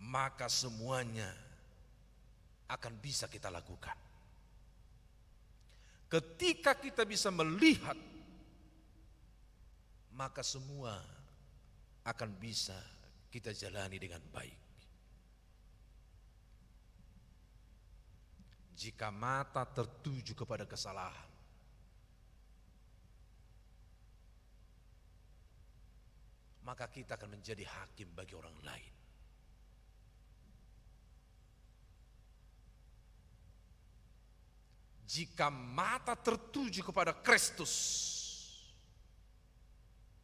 maka semuanya akan bisa kita lakukan. Ketika kita bisa melihat, maka semua akan bisa kita jalani dengan baik. Jika mata tertuju kepada kesalahan, maka kita akan menjadi hakim bagi orang lain. Jika mata tertuju kepada Kristus,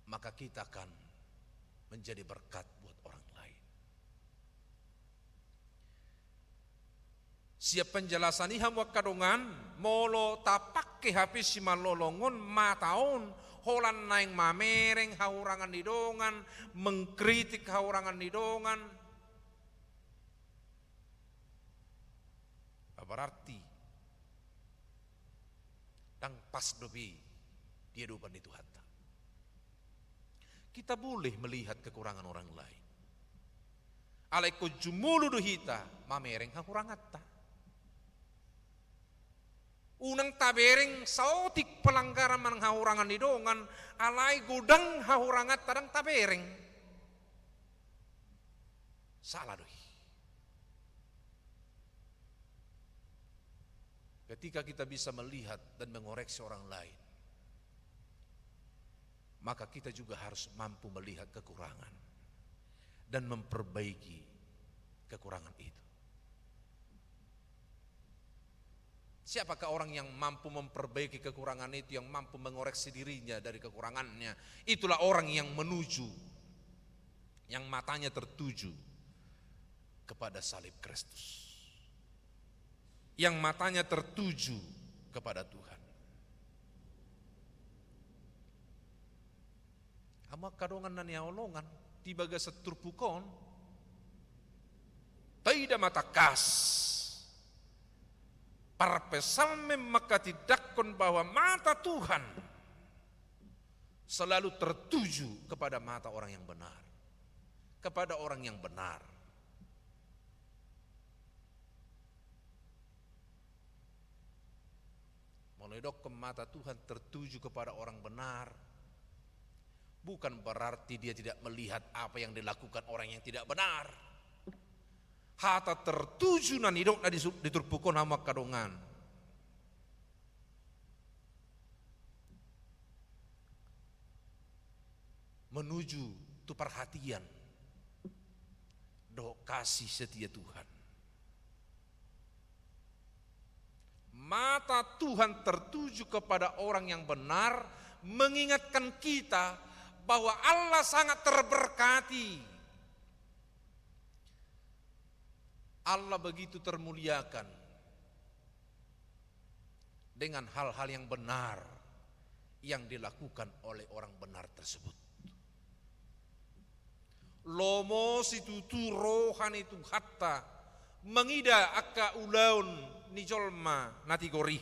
maka kita akan menjadi berkat buat orang lain. Sian penjelasan i, hamu angka dongan, molo tapangke hape simalolong on mata on holan naeng mamereng hahurangan ni dongan, mengkritik hahurangan ni dongan, berarti ndang pas dope di adopan ni Tuhanta. Kita boleh melihat kekurangan orang lain. Alai ingkon jumolo do hita mamereng hahuranganta. Unang tabereng saotik pelanggaran manang hahurangan ni dongan, alai godang hahuranganta ndang tabereng. Sala do i. Ketika kita bisa melihat dan mengoreksi orang lain, maka kita juga harus mampu melihat kekurangan dan memperbaiki kekurangan itu. Siapakah orang yang mampu memperbaiki kekurangan itu, yang mampu mengoreksi dirinya dari kekurangannya? Itulah orang yang menuju, yang matanya tertuju kepada salib Kristus, yang matanya tertuju kepada Tuhan. Hamu angka dongan na hinaholongan, di bagasan turpuk on, taida ma tangkas, parpsalmen manghatindanghon bahwa mata Tuhan selalu tertuju kepada mata orang yang benar, kepada orang yang benar. Molo didokhon mata Tuhan tertuju kepada orang benar, bukan berarti dia tidak melihat apa yang dilakukan orang yang tidak benar. Hata tertuju na nidok na di su-, di turpuk on, hamu angka dongan, menuju tu perhatian dohot kasih setia Tuhan. Mata Tuhan tertuju kepada orang yang benar, mengingatkan kita bahwa Allah sangat terberkati. Allah begitu termuliakan dengan hal-hal yang benar yang dilakukan oleh orang benar tersebut. Lomo situtu roha ni Tuhanta mangida angka ulaon ni jolma na tigor i,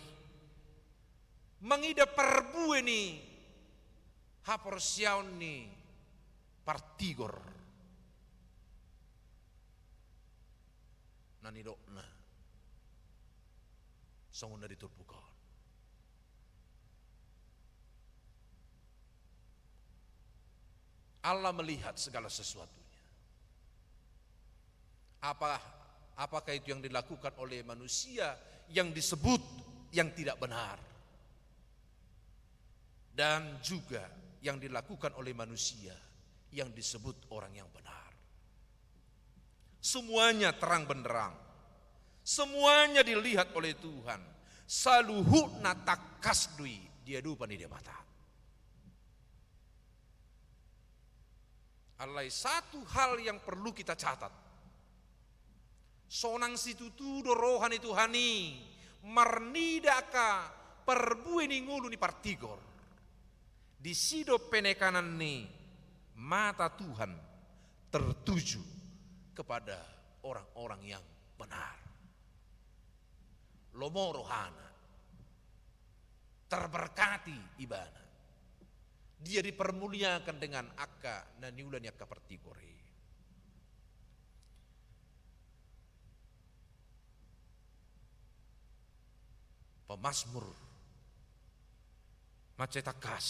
mangida parbue ni haporseaon ni partigor. Na nidokna songon na di turpuk on. Allah melihat segala sesuatunya. Apa, apakah itu yang dilakukan oleh manusia yang disebut yang tidak benar, dan juga yang dilakukan oleh manusia yang disebut orang yang benar? Semuanya terang benderang. Semuanya dilihat oleh Tuhan. Saluhutna tangkas do i di adopan ni Debata. Alai satu hal yang perlu kita catat. Sonang situtu do roha ni Tuhan i marnida angka parbue ni ngolu ni partigor. Disi do penekanan ni mata Tuhan tertuju kepada orang-orang yang benar. Lomo rohana, terberkati ibana. Dia dipermuliakan dengan angka na niula ni angka partigor i. Pemazmur mansai tangkas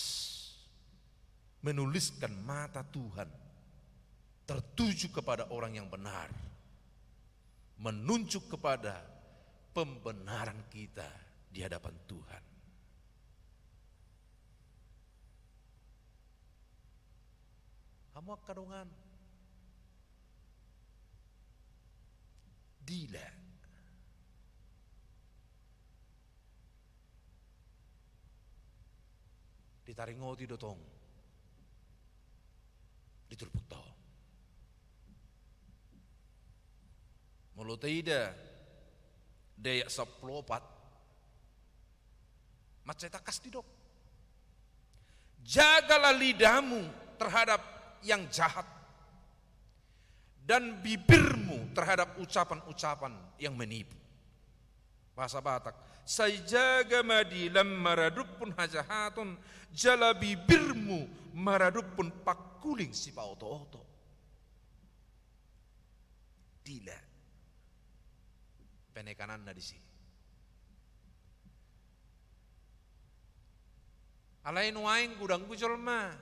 menuliskan mata Tuhan tertuju kepada orang yang benar, menunjuk kepada pembenaran kita di hadapan Tuhan. Hamu angka dongan, dila ditaringoti do tong di turpukta on. Molo taida di ayat sampulu opat, mansai tangkas didok: Jagalah lidahmu terhadap yang jahat, dan bibirmu terhadap ucapan-ucapan yang menipu. Bahasa Batak: Sai jaga ma dilam maradophon hajahaton, jala bibirmu maradophon pangkuling sipaotooto. dila penekananna disi. Alai nuaeng godang do jolma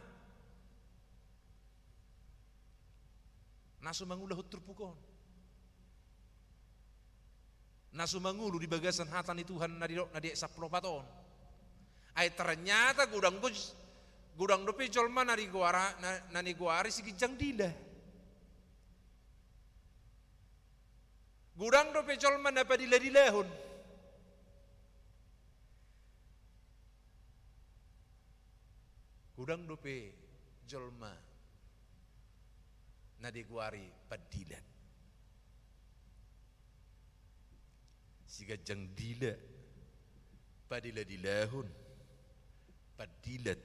na so mangulahon turpuk on, na so mangolu di bagasan hata ni Tuhan na didok na di ayat sampulu opat on. Ai ternyata godang do, godang dope jolma na digoara-, na, na nigoari si ginjang dila. Godang dope jolma na padila-dilahon. Godang dope jolma na digoari pandilat. Si ginjang dila, padila-dilahon, pandilat.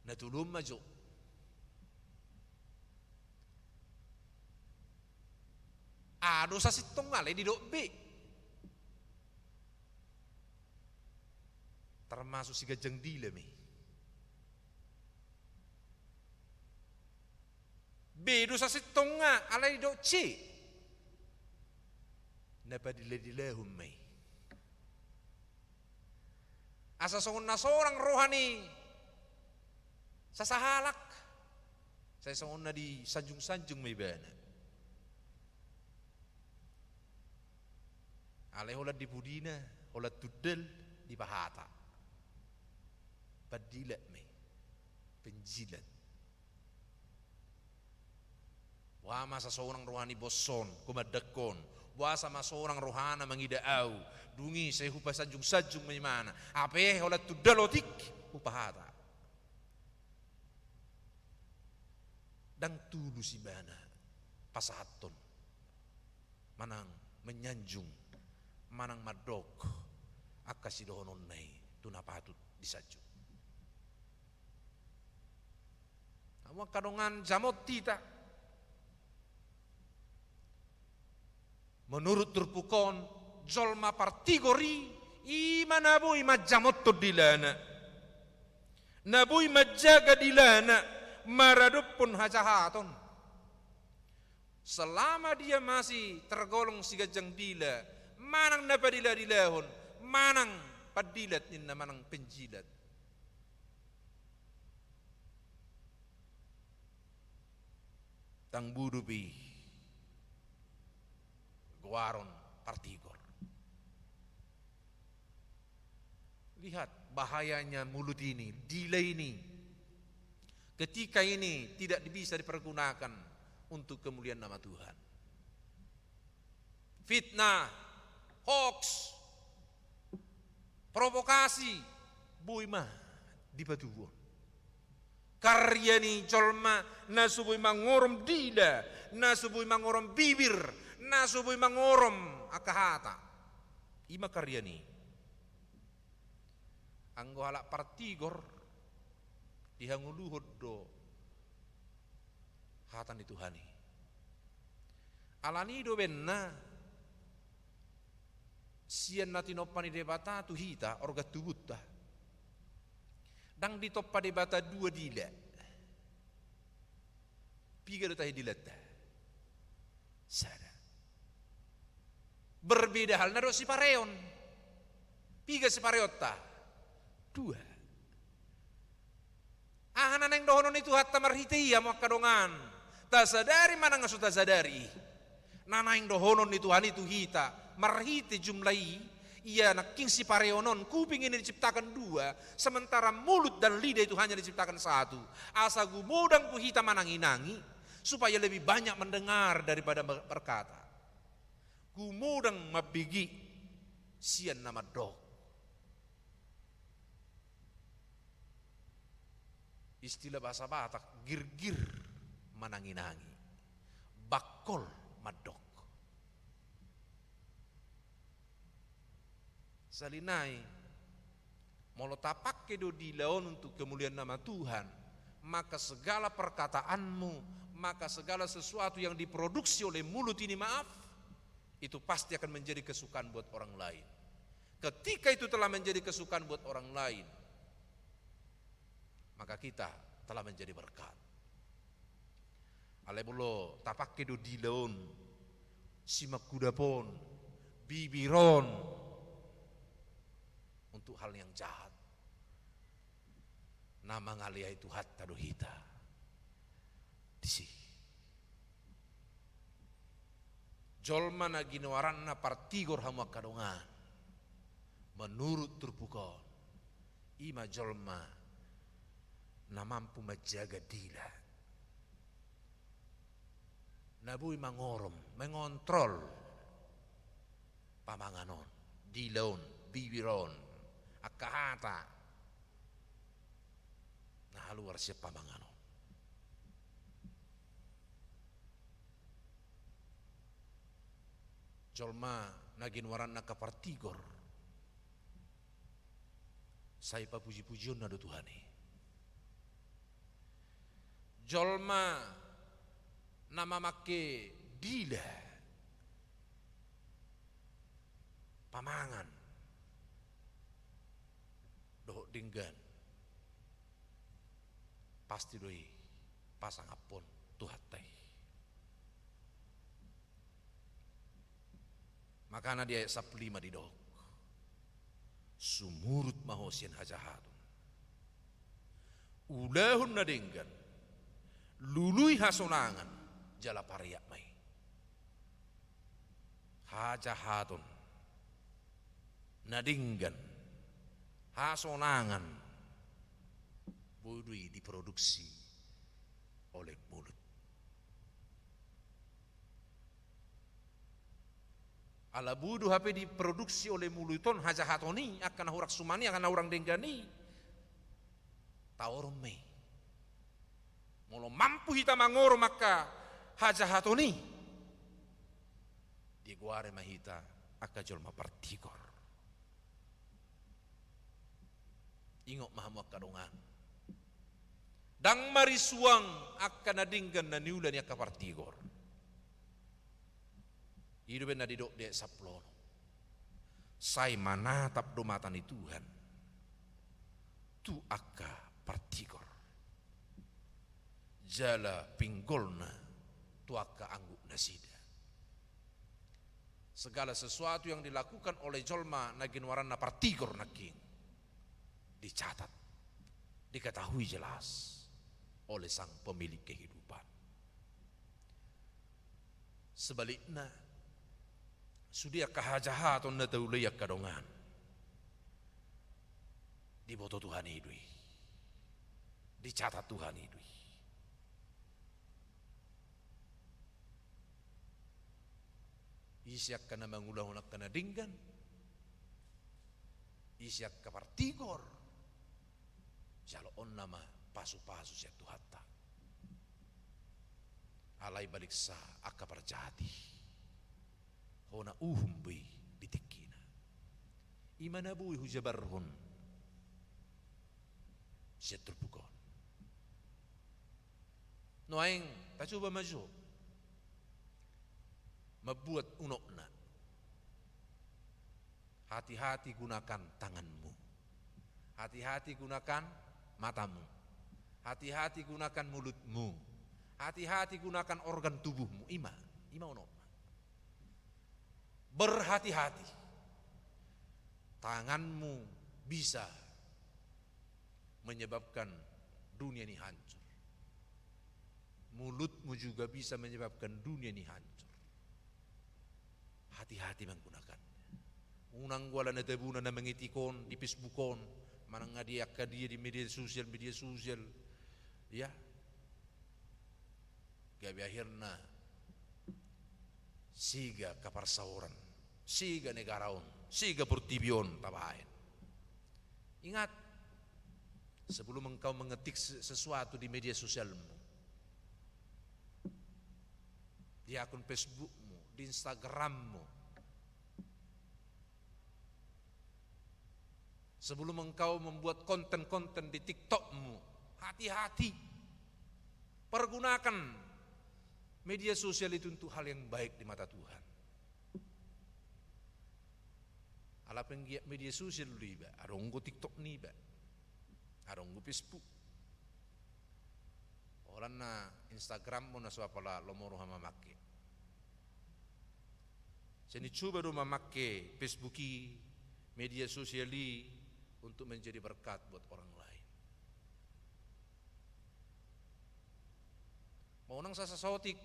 Na tolu on ma jo. Aha do sasintongna alai didok be? Termasuk si ginjang dila ma i. Be do sasintongna alai didok C. Na padila-dilahon ma i. Asa songon na sorang roha ni sasahalak, sai songon na disanjung-sanjung ma ibana. Alai holan di pudina, holan tundal, dipahata. Pandilat ma i, penjilat. Boasa ma asa sonang roha ni bos on, kumandangkon. Boasa ma sonang rohana mangida au. Dung i sai hupasanjung-sanjung ma ibana. Hape holan tundal otik, hupahata. Ndang tulus ibana pasahathon manang menyanjung, manang mandok angka sidohononna i tu na patut disanjung. Hamu angka dongan, jamot hita. Menurut turpuk on, jolma partigor i, i ma na boi manjamothon dilana, na boi manjaga dilana maradophon hajahaton. Selama dia masih tergolong si ginjang dila, manang na padila-dilahon, manang pandilat ninna, manang penjilat. Ndang boi dope i goaron partigor. Lihat bahayanya mulut ini, dila ini. Ketika ini tidak bisa dipergunakan untuk kemuliaan nama Tuhan. Fitnah, hoax, provokasi, boi ma dipatubuhon. Karya ni jolma na so boi mangorom dila, na so boi mangorom bibir, na so boi mangorom angka hata. I ma karya ni. Anggo halak partigor, dihangoluhon do hata ni Tuhan i. Alani i do umbahen na sian na tinompa ni Debata tu hita, organ tubunta. Ndang ditompa Debata dua dila. Piga do tahe dilanta? Sada. Berbeda halna dohot sipareon. Piga sipareonta? Dua. Aha na naeng dohonon ni Tuhanta marhite i, hamu angka dongan? Tasadari manang so tasadari i, na naeng dohonon ni Tuhan i tu hita marhite jumlah i, ia nangkin sipareon on, kuping ini diciptakan dua, sementara mulut dan lidah itu hanya diciptakan satu. Asa gumodang do hita manangi-nangi, supaya lebih banyak mendengar daripada berkata. Gumodang mambege sian na mandok. Istilah bahasa Batak, girgir manangi-nangi, bangkol mandok. Sahali nai, molo tapake do dila on untuk kemuliaan nama Tuhan, maka segala perkataanmu, maka segala sesuatu yang diproduksi oleh mulut ini, maaf, itu pasti akan menjadi kesukaan buat orang lain. Ketika itu telah menjadi kesukaan buat orang lain, maka kita telah menjadi berkat. Alai molo tapangke do dila on, simangkudap on, bibir on untuk hal yang jahat, na mangaleai Tuhanta do hita disi. Jolma na ginoaranna partigor, hamu angka dongan, menurut turpuk on, i ma jolma na mampu manjaga dila, na boi mangorom, mengontrol pamangan on, dila on, bibir on, angka hata na haluar sian pamangan on. Jolma na ginoaranna angka partigor, sai papujipujionna do Tuhan i. Jolma na mamangke dila, pamangan dohot denggan, pasti do i pasangaphon Tuhanta i. Makana di ayat sampulu lima didok, sumurut ma ho sian hajahaton, ulahon na denggan, lului hasonangan, jala pareak ma i. Hajahaton, na denggan, hasonangan, boi do i diproduksi oleh mulut. Ala boi do hape diproduksi oleh mulut on hajahaton i, angka na hurang suman i, angka na hurang denggan i. Taorom ma i. Molo mampu hita mangorom angka hajahaton i, digoari ma hita angka jolma partigor. Ingot ma hamu angka dongan, ndang marisuang angka na denggan na niula ni angka partigor. I do umbahen na didok di ayat sampulu onom, sai manatap do mata ni Tuhan tu angka partigor, jala pinggolna tu angka angguknasida. Segala sesuatu yang dilakukan oleh jolma na ginoaranna partigor nangkin dicatat, diketahui jelas oleh Sang Pemilik kehidupan. Sebalikna, sude angka hajahaton na taula i angka dongan, diboto Tuhan i do i, dicatat Tuhan i do i. Ise angka na mangulahon angka na denggan, ise angka partigor, jaloonna ma pasupasu sian Tuhanta. Alai baliksa angka parjahat i, hona uhum be di tingkina. I ma na boi hujabarhon sian turpuk on. Nuaeng tacoba ma jo mambuat unokna. Hati-hati gunakan tanganmu. Hati-hati gunakan matamu. Hati-hati gunakan mulutmu. Hati-hati gunakan organ tubuhmu. I ma, i ma unokna. Berhati-hati. Tanganmu bisa menyebabkan dunia ini hancur. Mulutmu juga bisa menyebabkan dunia ini hancur. Hati-hati menggunakannya. Unang guala na tabuna na mangitik on di Facebook on, manang di angka dia, di media sosial, media sosial. Ya. Gabe akhirna sega angka parsaoran, sega negara on, sega portibi on tabaen. Ingat, sebelum engkau mengetik se-, sesuatu di media sosialmu, di akun Facebookmu, di Instagrammu, sebelum engkau membuat konten-konten di TikTokmu, hati-hati. Pergunakan media sosial itu untuk hal yang baik di mata Tuhan. Ala penggiat media sosial do iba, adong do TikTok niba, adong do Facebook. Alana Instagram mo na so apala lomo roha mamangke. Sai nicoba do mamangke Facebook i, media sosial i untuk menjadi berkat buat orang lain. Mau nang sasaotik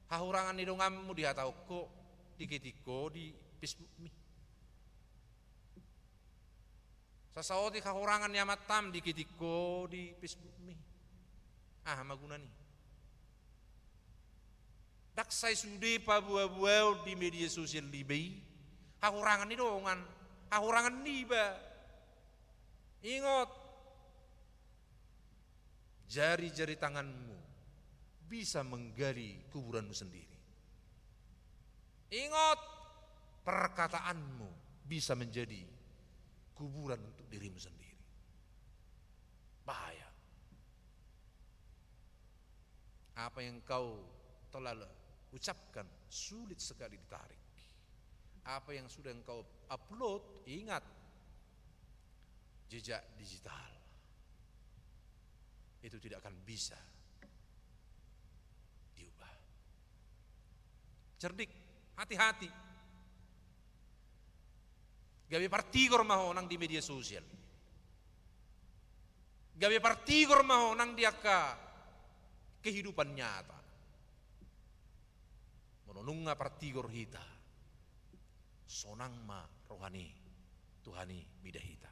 hahurangan ni donganmu dihatahon ho, diketik ho di Facebook mi. Sasaotik hahurangan ni amantam diketik ho di Facebook mi. Aha ma guna ni? Ndang sai sude paboa-boaon di media sosial niba i hahurangan ni dongan, hahurangan niba. Ingot, jari-jari tanganmu bisa menggali kuburanmu sendiri. Ingot, perkataanmu bisa menjadi kuburan untuk dirimu sendiri. Bahaya. Apa yang kau telah ucapkan sulit sekali ditarik. Apa yang sudah engkau upload, ingat, jejak digital itu tidak akan bisa diubah. Cerdik, hati-hati. Gabe partigor ma ho nang di media sosial. Gabe partigor ma ho nang di angka kehidupan nyata. Molo nunga partigor hita, sonang ma roha ni Tuhan i mida hita.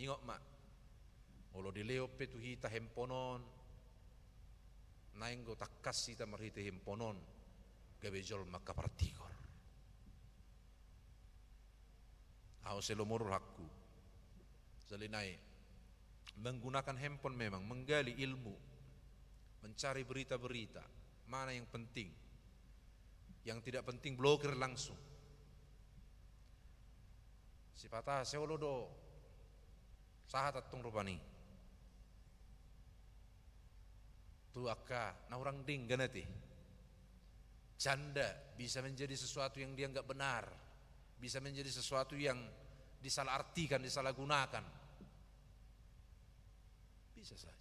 Ingot ma, molo dilehon pe tu hita handphone on, naeng do tangkas hita marhite handphone on gabe jolma angka partigor. Ahu sai lomo rohangku. Sahali nai menggunakan handphone memang, menggali ilmu, mencari berita-berita, mana yang penting, yang tidak penting blokir langsung. Sipata sai olo do sahat antong rupani tu angka na hurang denggan ate. Janda bisa menjadi sesuatu yang dianggap benar, bisa menjadi sesuatu yang disalahartikan, disalahgunakan. Bisa saja.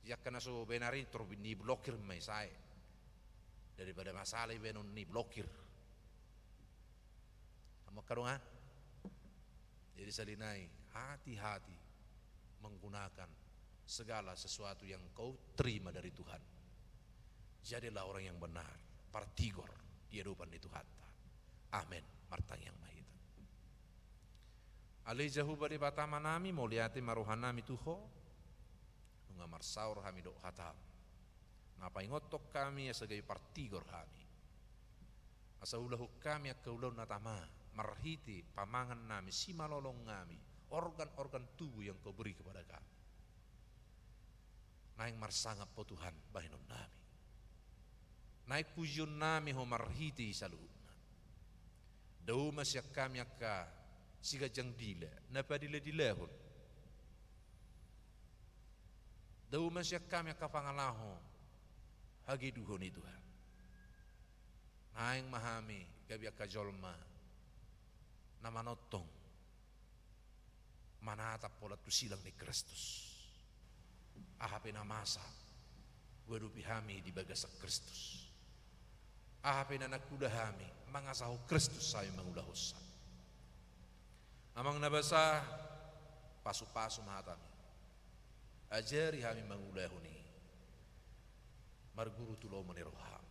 Di angka na so benar i tor niblokir ma i sae. Daripada masalah i baenon niblokir. Hamu angka dongan. Jadi sahali nai, hati-hati menggunakan segala sesuatu yang kau terima dari Tuhan. Jadilah orang yang benar, partigor di adopan ni Tuhanta. Amen. Martangiang ma hita. Ale Jahowa Debata Amanami, mauliate ma rohanami tu Ho, nunga marsaor hami dohot hataM. Na paingothon hami asa gabe partigor hami. Asa ulahon hami angka ulaon na tama, marhite pamangannami, simalolongannami, organ-organ tubuh yang Kau beri kepada kami. Naeng marsangap Ho Tuhan bahenonnami. Naeng pujionnami Ho marhite i saluhutna. Dao ma sian hami angka siganjang dila, na padila-dilahon. Dao ma sian hami angka pangalaho hageduhon i Tuhan. Naeng ma hami gabe angka jolma na manongtong, manatap holan tu silang ni Kristus. Aha pe na masa huadopi hami di bagasan Kristus. Aha pe na nangula hami, mangasahon Kristus hami mangulahonsa. Amang na basa, pasu-pasu ma hataMi. Ajari hami mangulahon i. Marguru tu lomo ni rohaM.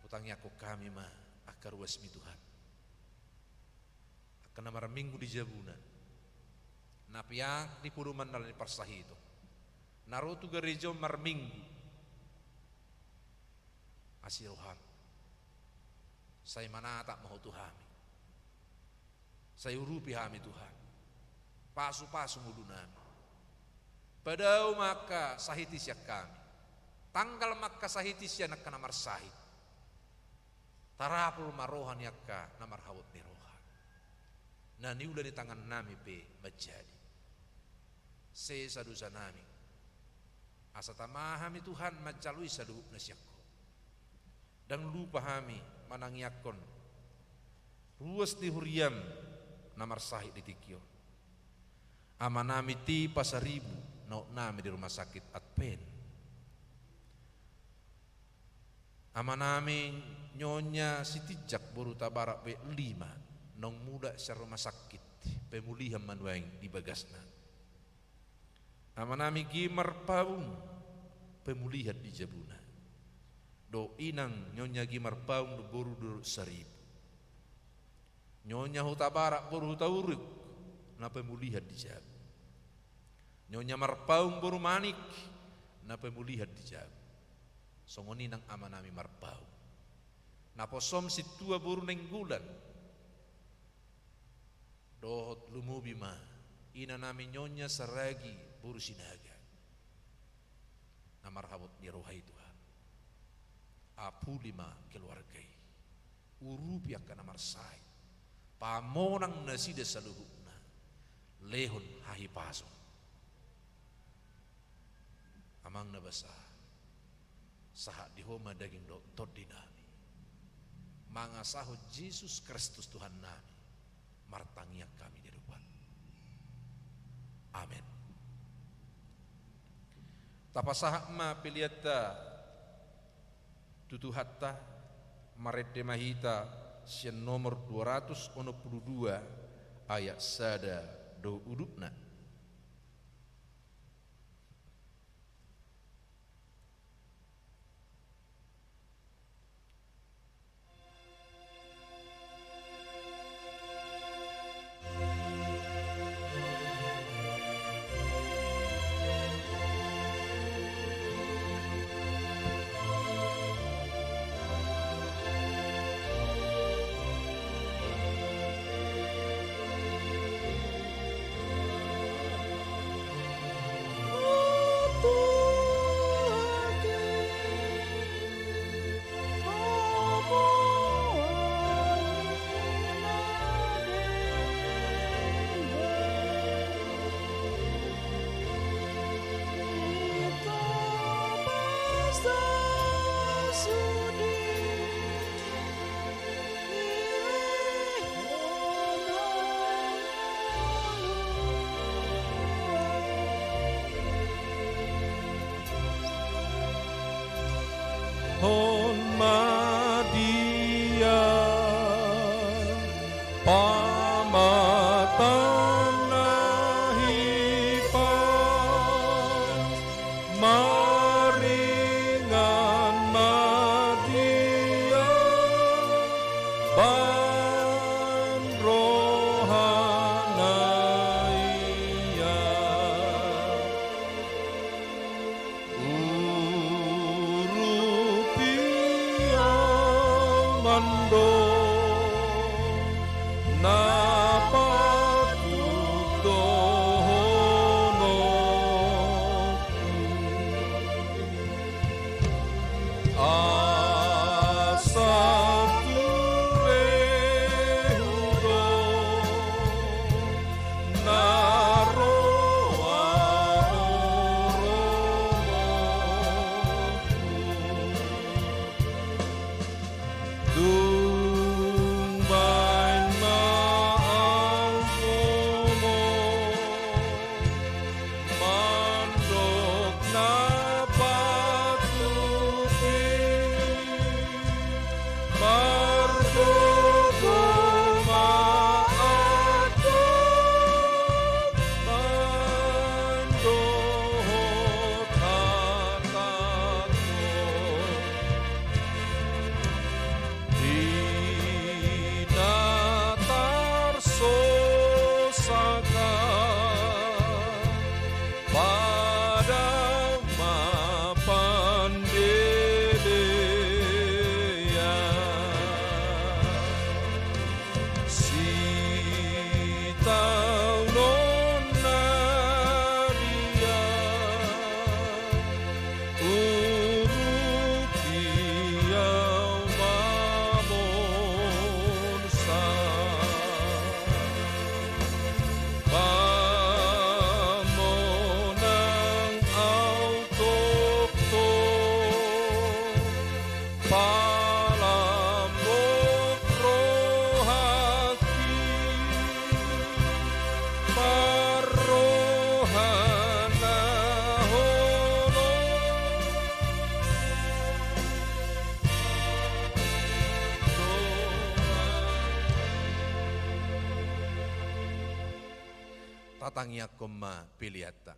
Hutangiangkon hami ma angka ruasMi Tuhan. Angka na marminggu di jabuna. Na peak di podoman na laho ni parsahiton. Na ro tu gareja on marminggu. Asi rohaM. Sai manatap ma Ho tu hami. Sai urupi hami Tuhan. Pasu-pasu ngolunami. Padao ma angka sahit i sian hami. Tanggal ma angka sahit i sian angka na marsahit. Tarapul ma roha ni angka na marhabot ni roha. Na niula ni tangannami pe manjadi. Sesa dosanami. Asa tama hami Tuhan manjalo i saluhutna sian Ho. Ndang lupa hami manangiangkon ruas ni huriaM na marsahit di tingki on. Amanami T Pasaribu, naon nami di rumah sakit Advent. Amanami Nyonya Sitinjak boru Hutabarat Bek lima, naung mulak sian rumah sakit, pemulihan ma nuaeng di bagasna. Amanami G. Marpaung, pemulihan di jabuna. Dohot inang Nyonya G. Marpaung do boru Dolok Saribu. Nyonya Hutabarat boru Hutauruk, na pemulihan di jabu. Nyonya Marpaung boru Manik, na pemulihan di jabu. Songon i nang amanami Marpaung. Naposom Sintua boru Nainggolan. Dohot lumobi ma inanami Nyonya Saragi boru Sinaga. Na marhabot ni roha i Tuhan. Apuli ma keluarga i. Urupi angka na marsahit. Pamonang nasida saluhutna. Lehon hahipason. Amang na basa, sahat di Ho ma daging dohot tondinami. Mangasahon Jesus Kristus Tuhannami, martangiang hami di adopanMu. Amen. Tapasahat ma peleanta tu Tuhanta, marende ma hita sian nomor dua ratus onom pulu dua, ayat sada dohot udutna. Tatangiangkon ma peleanta.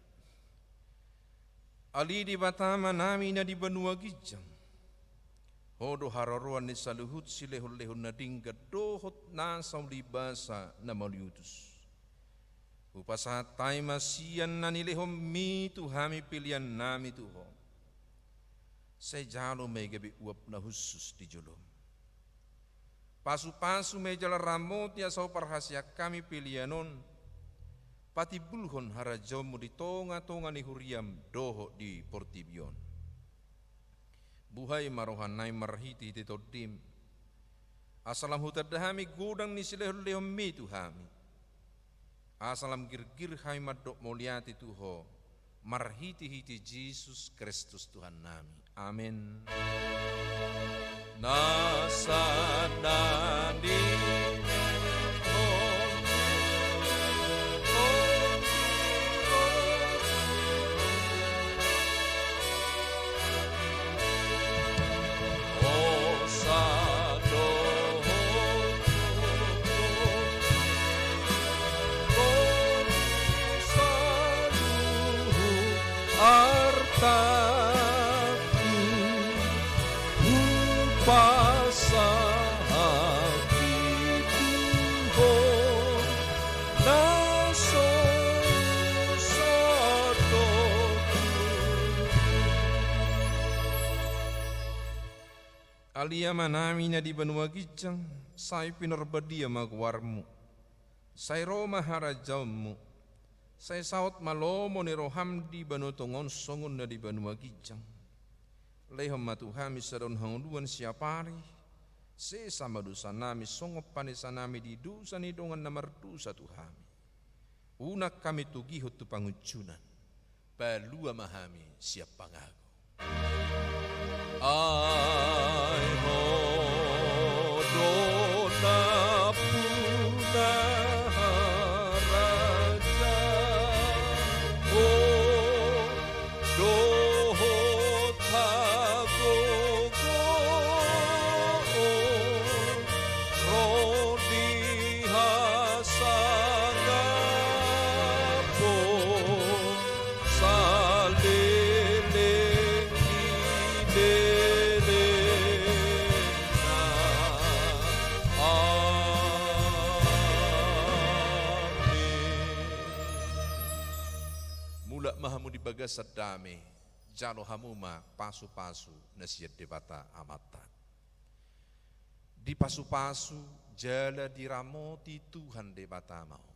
Ale Debata Amanami na di banua ginjang, Ho do haroroan ni saluhut silehonlehon na denggan dohot nasa ulibasa na mauliutus. Hupasahat hami ma sian na nilehonMi tu hami peleannami tu Ho. Sai jalo ma i gabe uap na hushus di joloM. Pasupasu ma i jala ramoti asa Ho parhaseang hami pelean on, patimbulhon harajaonMu di tongatonga ni huriaM dohot di portibi on. Buhai ma rohanami marhitehite TondiM, asa lam hutanda hami godang ni silehonlehonMi tu hami. Asa lam girgir hami mandok mauliate tu Ho, marhitehite Jesus Kristus Tuhannami. Amen. Nasa na nilehon Ale Amanami na di banua ginjang, sai pinarbadia ma goarMu. Sai ro ma harajaonMu. Sai saut ma lomo ni rohaM di banua tonga on songon na di banua ginjang. Lehon ma tu hami sadari on hangoluan siapari. Sesa ma dosanami songon panesanami di dosa ni dongan na mardosa tu hami. Unang hami togihon tu pangunjunan. Palua ma hami sian pangago. Ai Ho do nampuna harajaon dohot hagogoon ro di hasangapon saleleng ni lelengna. Amen. Mulak ma hamu di bagasan dame, jalo hamu ma pasupasu na sian Debata Amanta. Dipasupasu jala diramoti Tuhan Debata ma ho.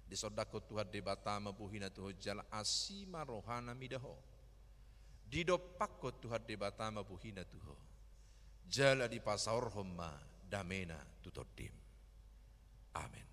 Disondangkon Tuhan Debata ma bohina tu ho jala asi ma rohana mida ho. Didompakkon Tuhan Debata ma bohina tu ho. Jala dipasaorhon ma damena tu tondim. Amen.